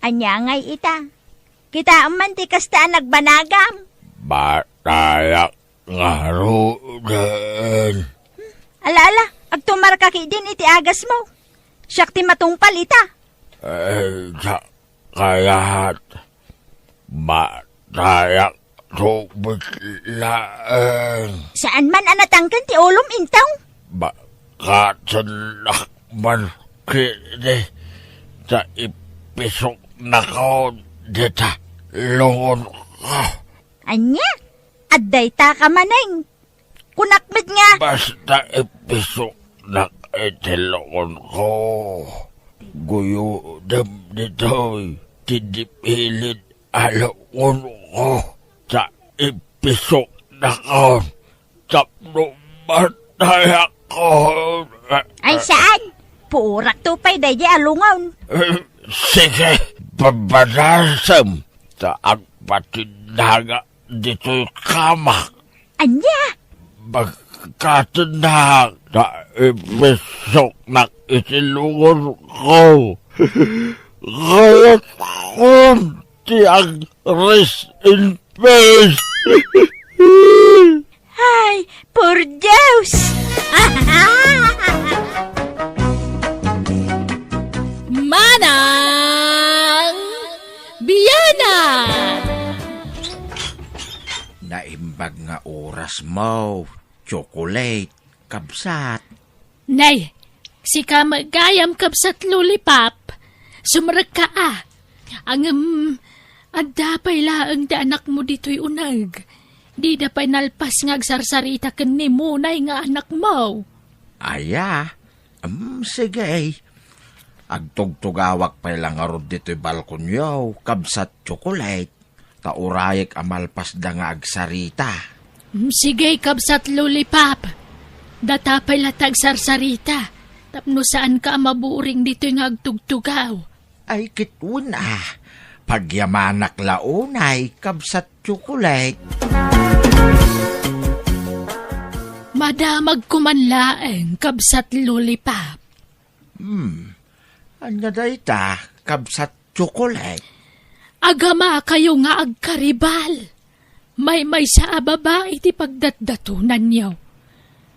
Ania ngay ita? Kitaem man ti kasta a nagbanagam. Matayak ngaruden. Ala, ala, agtumarka ketdin iti agasmo. Siak ti matungpal ita. Eh, sa kayat, matayak tubig laeng. Saan man a natangken ti ulom, Intong? Bakatennak man kidi ta ipisoknakon dita lungonko. Ania? Adda ita ka manen? Kunak met nga. Basta ipisoknak iti lungonko. Guyodem ditoy ti dipilit a lungonko, ta ipisoknakon tapno matayakon. Ay, saan? Puorakto pay daydi a lungon. Eh, sige, babadasem ta agpatinnaga ditoy kamak. Ania? Bakatennak ta ipisoknak iti lungonko. Kayatkon ti ag-rest in peace. Ay, por Dios! Manang Biana! Naimbag nga orasmo, Chocolate, kabsat. Nay, sika met gayam, kabsat Lollipop. Sumrekka a. Ngem, adda pay laeng ti anakmo ditoy uneg. Dida pay nalpas nga agsarsarita ken ni Monay nga anakmo. Aya, em, sige. Agtugtugawak pay la ngarud ditoy balkonyo, kabsat Chocolate. Ta urayek a malpasda nga agsarita. Mm, sige, kabsat Lollipop. Data pay la ti agsarsarita, tapno saanka a maburing ditoy nga agtugtugaw. Ay, ket wen a. Pagyamanak la unay, kabsat Chocolate. Madamagko man laeng, kabsat Lollipop. Hmm. Ania dayta, kabsat Chocolate? Agamakayo nga agkaribal. Maymaysa a babai ti pagdatdatonanyo.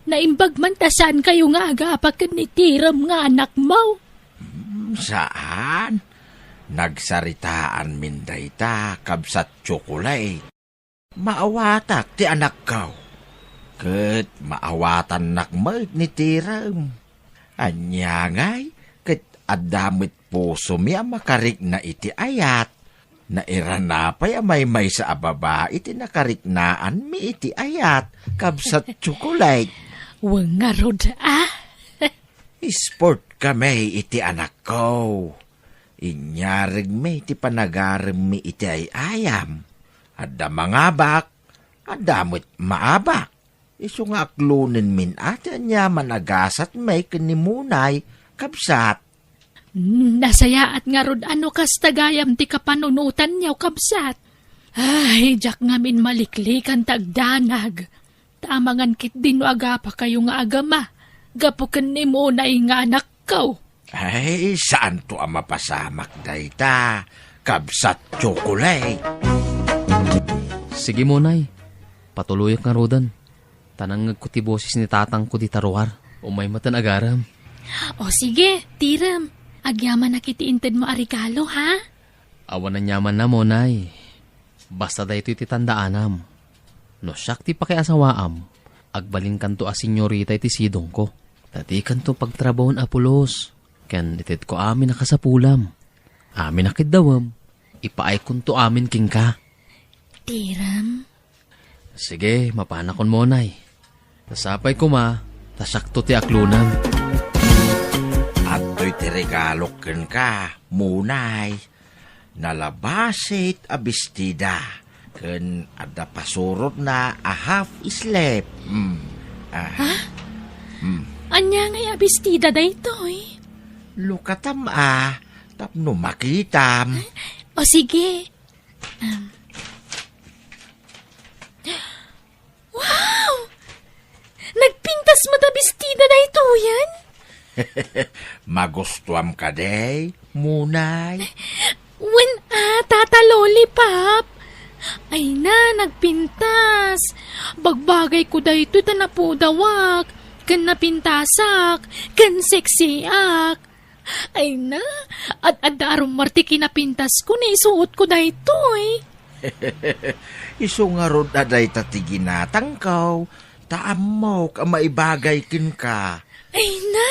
Naimbag man ta saankayo nga agapa ken ni Tirem nga anakmo. Hmm, saan. Nagsaritaanmin dayta, kabsat Chocolate. Maawatak ti anakko, ket maawatannak met ni Tirem. Ania ngay, ket adda met pusomi a makarikna iti ayat. Nairana pay a maymaysa a babai ti nakariknaanmi iti ayat, kabsat Chocolate. Wen ngarud a. Sport kami iti anakko. Inyaregmi ti panagaremmi iti ay-ayam. Adda mangabak, adda met maabak. Isu nga aklonenmin a ti aniaman a gasatmi ken ni Monay, kabsat. Hmm, nasayaat ngarud a no kasta gayam ti kapanunotanyo, kabsat. Ay, diak ngamin maliklikan ta agdanag. Ta amangan ketdi no agapakayo nga agama gapu ken ni Monay nga anakko. Ay, saanto a mapasamak dayta, kabsat Chocolate. Sige, Monay. Patuloyek ngaruden. Ta nangngegko ti boses ni tatangko dita ruar. Umay metten agarem. O sige, Tirem. Agyamanak iti intedmo a regalo, ha? Awan aniamanna, Monay. Basta daytoy ti tandaanam. No siak ti pakiasawaam, agbalinkanto a senyorita iti sidongko. Ta dikanto pagtrabaon a pulos. ken itedko amin a kasapulam. Amin a kiddawem, ipaaykonto amin kenka. Tirem? Sige, mapanakon, Munay. Ta sapay koma, ta siakto ti aklonem. Adtoy ti regalok kenka, Munay. Nalabasit a bestida ken adda pasurotna a half sleeve. Mm. Ah. Ha? Mm. Ania ngay a bestida daytoy? Lukatam a, tapno makitam. O sige. Um. Wow! Nagpintas met a bestida daytoyen? Magustuam kadi, Munay? Wen a, Tata Lollipop. Ay na, nagpintas. Bagbagayko daytoy ta napudawak, ken napintasak, ken seksiak. Ay na, ad-adda a rummuar ti kinapintasko, naisuotko daytoy. Isu ngarud a dayta ti ginatangko, ta ammok a maibagay kenka. Ay na,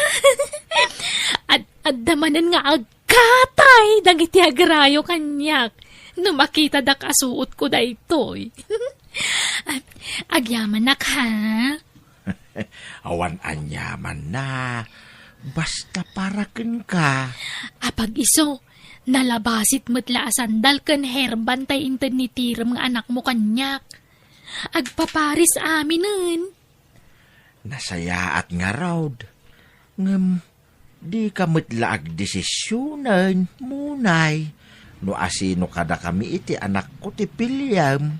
ad-adda manen nga agkatay dagiti agrayo kaniak no makitadak a suotko daytoy. Agyamanak, ha? Awan aniamanna, basta para kenka. Apag-isu, nalabasit met la a sandal ken hairband tay inted ni Tirem nga anakmo kaniak. Agpaparis aminen. Nasayaat ngarud. Ngem, dika met la agdesisionen, Munay, no asino kadakami iti anakko ti piliem.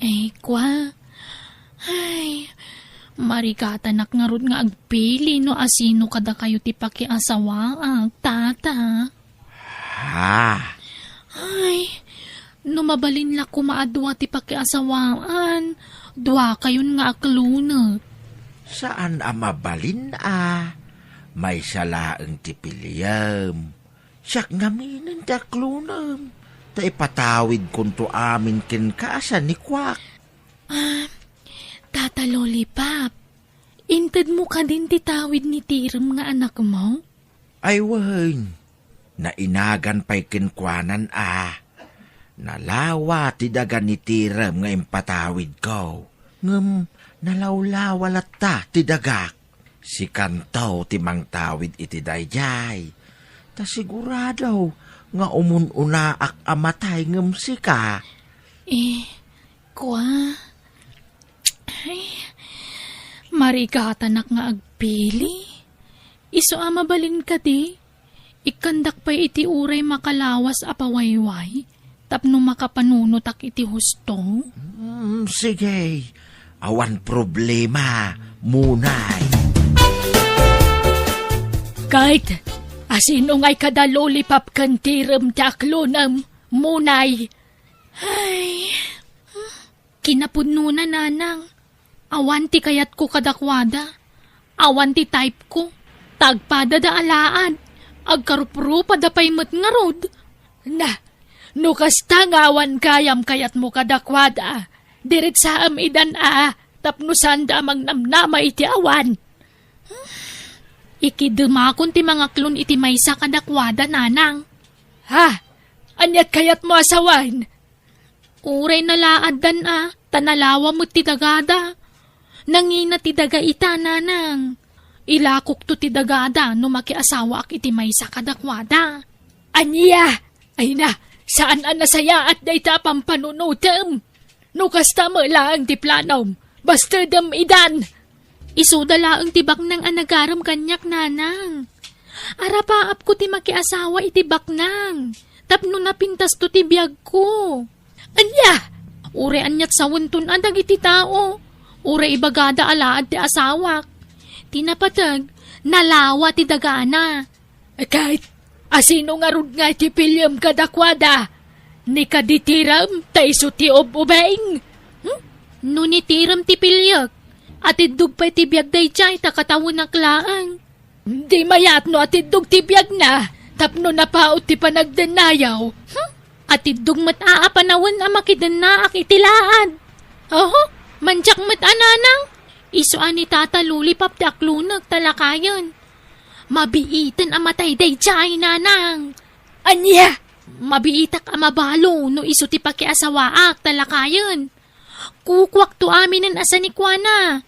Eh, kua. Ay, marigatanak ngarud nga agpili no asino kadakayo ti pakiasawaak, Tata. Ha? Ay, no mabalin la koma a dua ti pakiasawaan, duakayon nga aklonek. Saan a mabalin a. Maysa laeng ti piliem. Siak ngaminen ti aklonem, ta ipatawidkonto amin kenka a sanikuak. Ah, Tata Lollipop, intedmo kadin ti tawid ni Tirem nga anakmo? Ay wen, nainagan pay kenkuanan a. Nalawa ti daga ni Tirem nga impatawidko, ngem nalawlawa latta ti dagak. Sikanto ti mangtawid iti daydiay, ta sigurado nga umun-unaak a matay ngem sika. Eh, kua? Ay, marigatanak nga agpili. Isu a mabalin kadi? Ikkandak pay iti uray makalawas a pawayway tapno makapanunotak iti husto? Mm, sige. Awan problema, Munay. Kayt, asino ngay kada Lollipop ken Tirem ti aklonem, Munay? Ay. Kinapudnona, Nanang. Awan ti kayatko kadakuada. Awan ti type-ko. Ta agpadada a laad. Agkaruprupada pay met ngarud. Na, no kasta nga awan gayam kayatmo kadakuada, diretsaem idan a, tapno saanda a mangnamnama iti awan. Ikidemakon ti mangaklon iti maysa kadakuada, Nanang. Ha? Aniat kayatmo a sawen? Uray nalaaddan a, ta nalawa met ti dagada. Nangina ti daga ita, Nanang. Ilakokto ti dagada no makiasawaak iti maysa kadakuada. Ania? Ay na, saan a nasayaat dayta a pampanunotem. No kasta met laeng ti planom, bastedem idan. Isuda laeng ti baknang a nagarem kaniak, Nanang. Arapaapko ti makiasawa iti baknang, tapno napintasto ti biagko. Ania? Uray aniat sawenton a dagiti tao, uray ibagada a laad ti asawak. Ti napateg, nalawa ti dagana. Ket asino ngarud nga ti piliem kadakuada? Ni kadi Tirem ta isu ti ub-ubing? Hmm? No ni Tirem ti piliek, atiddog pay ti biag daydiay ta katawenak laeng. Di mayat no atiddog ti biagna tapno napaut ti panagdennayaw. Hmm? Atiddog met a a panawen a makidennaak iti laad. Oho, mandiak met a, Nanang. Isu a ni Tata Lollipop ti aklonek ta lakayen. Mabiiten a matay daydiay, nanang. Ania? Mabiitak a mabalo no isu ti pakiasawaak ta lakayen. Kukuakto aminen a sanikuana.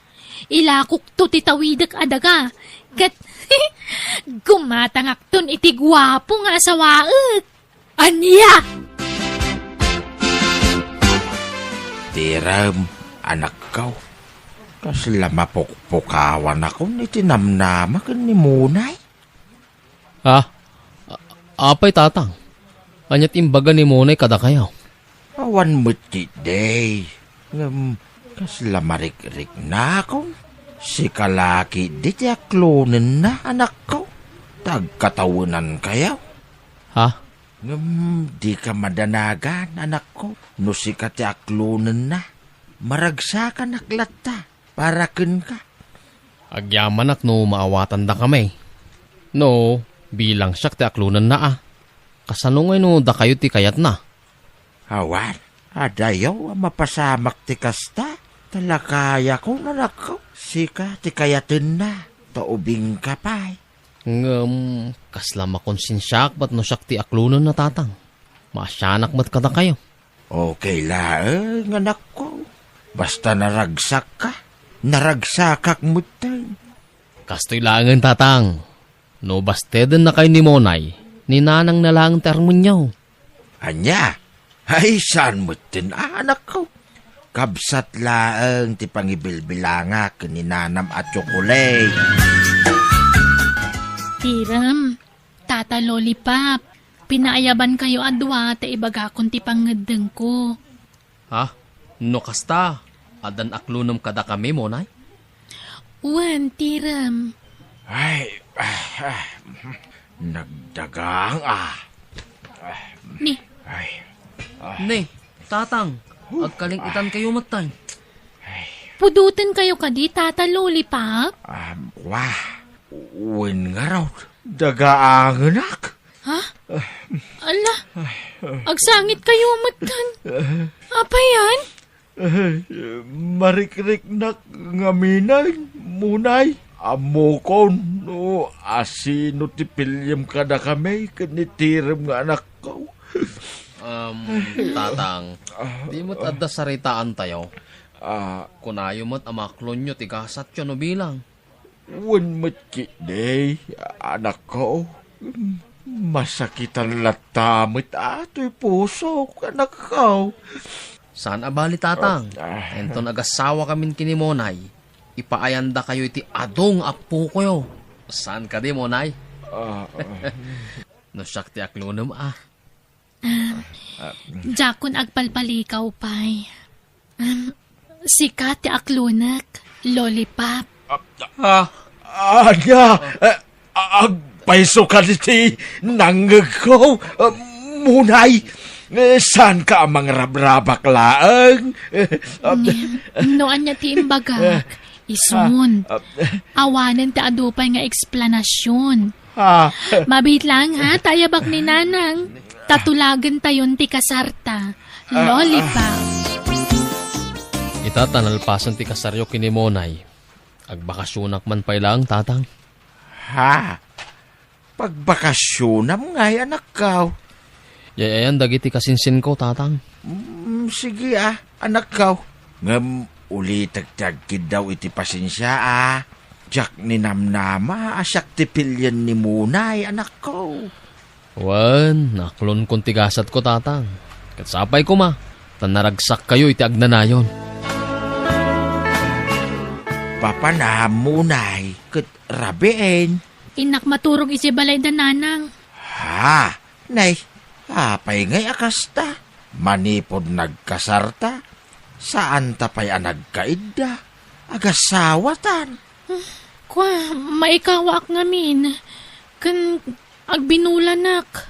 Ilakokto ti tawidek a daga. Ket gumatangakton iti guapo nga asawaek. Ania? Tirem, anakko. Kasla mapukpukawanakon iti namnama ken ni Monay. Ah, a-, apay, Tatang? Ania ti imbaga ni Monay kadakayo? Awan met ketdi. Ngem, kasla marikriknakon. Sika la ketdi ti aklonenna, anakko. Ta agkatawenankayo. Ha? Ngem dika madanagan, anakko, no sika ti aklonenna. Maragsakanak latta para kenka. Agyamanak no maawatandakami. No, bilang siak ti aklonenna a. Kasano ngay no dakayo ti kayatna? Awan, adayo a mapasamak ti kasta. Talakayakon, anakko, sika ti kayatenna. Ta ubingka pay. Ngem, kasla makonsensiaak bat no siak ti aklonenna, Tatang. Maasianak met kadakayo. Okay laeng, anakko. Basta naragsakka, naragsakak metten. Kastoy laengen, Tatang. No bastedennakayo ni Monay, ni Nanang na laeng ti armenyo. Ania? Ay, saan metten, anakko. Kabsat laeng ti pangibilbilangak ken ni Nanam a tsokolate. Tirem, Tata Lollipop, pinaayabankayo a dua ta ibagakon ti pangngeddengko. Ha? No kasta, addan aklonem kadakami, Monay? Wen, Tirem. Ay, ah, ah, nagdagang, ah. Ni, Ay, Ni, Tatang, agkaling-itankayo metten. Pudotenkayo kadi, Tata Lollipop? Ah, wa. Wen ngarud, dagaangenak. Ha? Ala, agsangitkayo metten. Apay yan? Ay, marikriknak ngamin, Monay. Ammokon no asino ti piliem kadakami ken ni Tirem nga anakko. Um, Tatang, di met adda saritaantayo. Ah. Kunayo met a maklonyo ti gasatyo no bilang. Wen met ketdi, anakko. Masakitan latta met a toy pusok, anakko. Saan a bali, Tatang. Ah. Inton agasawakamin ken ni Monay, ipaayandakayo iti adu nga appokoyo. Saan kadi, Monay? Ah, ah. No siak ti aklonem, ah. Ah, diakon agpalpalikaw pay. Um, sika ti aklonek, Lollipop. Ah, ah, ania? Eh, agpayso kadi ti nangngegko, ah, Monay. Eh, saanka a mangrabrabak laeng? Eh, ah, Ngem, no ania ti imbagak, isun. Ah, ah. Awanen ti adu pay nga eksplanasyon. Ah. Mabiit lang, ha, ta ayabak ni Nanang. Ta tulagentayon ti kasarta. Ah, ah. Lollipop. Ita ta nalpasen ti kasaryo ken ni Monay. Agbakasyonak man pay laeng, Tatang. Ha? Pagbakasyonam ngay, anakko? Yay-ayan dagiti kasinsinko, Tatang. Mm, sige, ah, anakko. Ngem ulitek ti agkiddaw iti pasensia, ah. Diak ninamnama a siak ti pilien ni Monay, anakko. Wen, naklonkon ti gasatko, Tatang. Ket sapay koma, ta naragsakkayo iti agnanayon. Papanam, Monay, ket rabiin. Innak maturog idiay balay da Nanang. Ha? Nay, apay ngay a kasta? Manipud nagkasarta, saanta pay a nagkaidda. Agasawatan. Kua, maikawaak ngamin. Ken agbinulanak.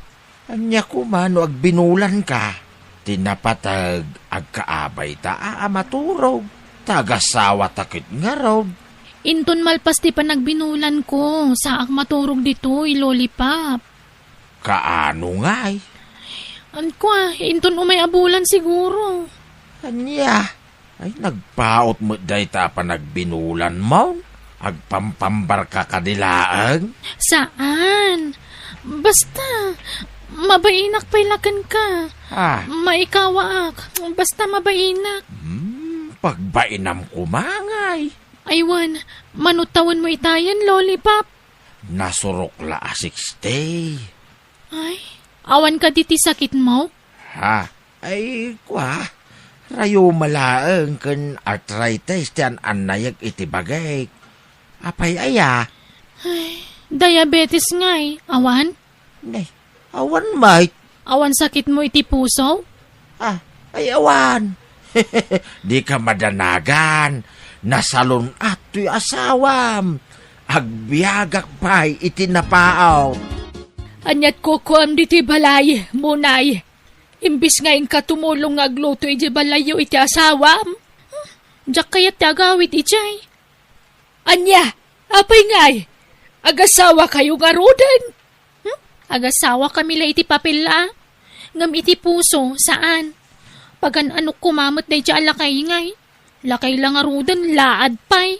Ania koma no agbinulanka? Ti napateg, agkaabayta a maturog. Ta agasawata ket ngarud. Inton malpas ti panagbinulanko, saak maturog ditoy, Lollipop. Kaano ngay? Kua, inton umay a bulan siguro. Ania? Ay, nagpaut met dayta a panagbinulanmon. Agpampambarka kadi laeng? Saan. Basta, mabainak pay la kenka. Ah. Maikawaak. Basta mabainak. Hmm, pagbainam koma ngay. Ay wen, mano tawenmo itayen, Lollipop? Nasurok la a sixty. Ay, awan kadi ti sakitmo? Ha? Ay, kua, rayuma laeng ken arthritis ti an-annayek iti bagik. Apay aya? Ay, diabetes ngay, awan? Ne, awan met. Awan sakitmo iti puso? Ah, ay awan. Dika madanagan. Nasalun-at toy asawam. Agbiagak pay iti napaut. Aniat kukuam ditoy balay, Munay? Imbis nga inka tumulong nga agluto iti balayyo iti asawam? Hmm, diak kayat ti agawid idiay. Ania? Apay ngay? Agasawakayo ngaruden? Hmm? Agasawakami la iti papel a. Ngem iti puso, saan. Pagan-anok koma met daydiay a lakay ngay. Lakay la ngaruden, laad pay.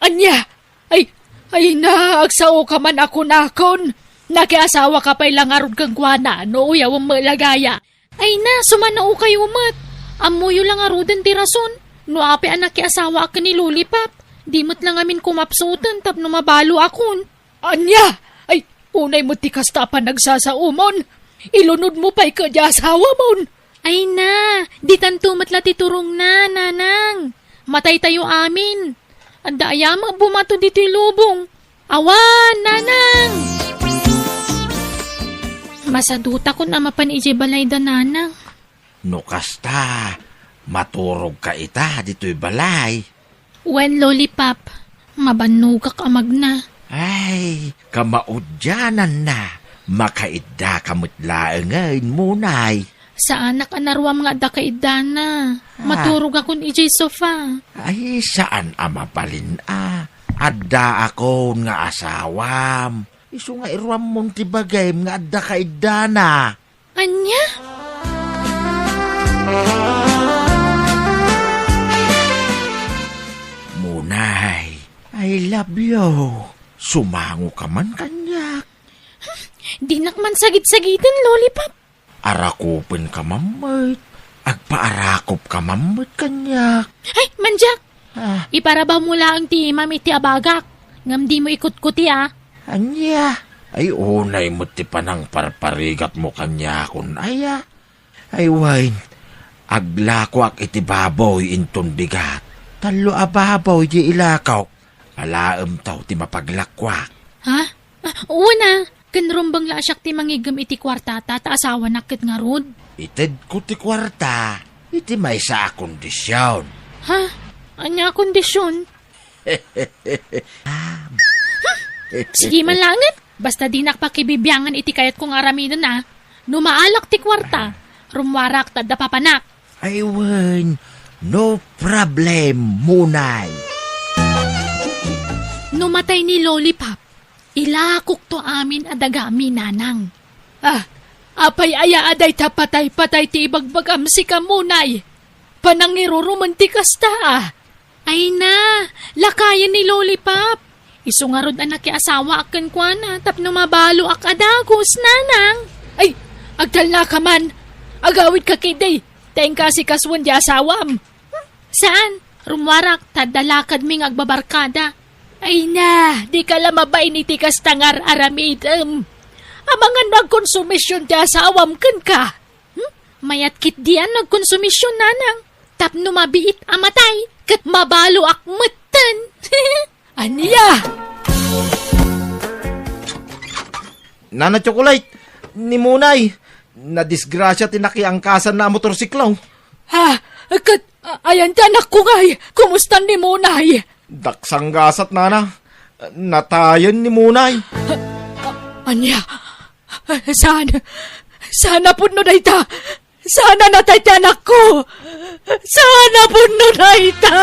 Ania? Ay, ay na, agsaoka man a kunakon. Nakiasawaka pay la ngarud kenkuana, no uyawem met la gaya. Ay na, sumanaokayo met. Ammoyo la ngaruden ti rason. No apay a nakiasawaak ken ni Lollipop, di met la ngamin kumapsuten tapno mabaloakon. Ania? Ay, unay met ti kasta a panagsasaomon. Ilunodmo pay kadi asawamon. Ay na, ditanto met la ti turongna, nanang. Mataytayo amin. Adda aya met bumato ditoy lubong? Awan, nanang! Masadutakon a mapan idiay balayda, nanang. No kasta, maturogka ita ditoy balay. Wen, Lollipop, mabannogak a magna. Ay, kamaudiananna, makaiddaka met laengen, Munay. Saanak a naruam nga adda kaiddana. Ah. Maturogakon idiay sofa. Ay, saan a mabalin a. Addaakon nga asawam. Isu nga iruammon ti bagim nga adda kaiddana. Ania? Munay, I love you. Sumangoka man kaniak. Dinak man sagid-sagiden, Lollipop. Arakupenka man met. Agpaarakupka man met kaniak. Ay, mandiak! Ah. Iparabawmo laeng ti imam iti abagak. Ngem dimo ikutkuti, a. Ania? Ay, unay met ti panangparparigatmo kaniakon, aya? Ay, wen, aglakoak iti baboy inton bigat. Tallo a baboy ti ilakok. Alaemto ti mapaglakoak. Ha? Ah, wen a, ken rumbeng la a siak ti mangiggem iti kuartata ta asawanak ket ngarud. Itedko ti kuarta iti maysa a kondision. Ha? Ania a kondision? Sige man laengen, basta dinak pakibibiangan iti kayatko nga aramiden a. No maalak ti kuarta, rummuarak ta adda papanak. Ay wen, no problem, Munay. No matay ni Lollipop, ilakokto amin a dagami, nanang. Ah, apay aya a dayta patay-patay ti ibagbagam sika, Munay? Panangirurumen ti kasta, a. Ay na, lakayen ni Lollipop. Isu ngarud a nakiasawaak kenkuana tapno mabaloak a dagus, nanang. Ay, agtalnaka man. Agawidka ketdi, ta inka asikasuen ti asawam. Saan? Rummuarak, ta adda lakadmi nga agbabarkada. Ay na, dika la mabain iti kasta nga ar-aramidem. Amangan no agkonsumision ti asawam kenka. Hmm? Mayat ketdi a nagkonsumision, nanang. Tapno mabiit a matay, ket mabaloak metten. Ania? Nana Chocolate, ni Munay, nadisgrasia ti nakiangkasanna a motorsiklo. Ha? Ket, a-, ayan ti anakko ngay? Kumustan ni Munay? Daksanggasat, nana. Natayen ni Munay. A-, a-, ania? Saan? Saan a pudno dayta? Saan a natay ti anakko? Saan a pudno dayta?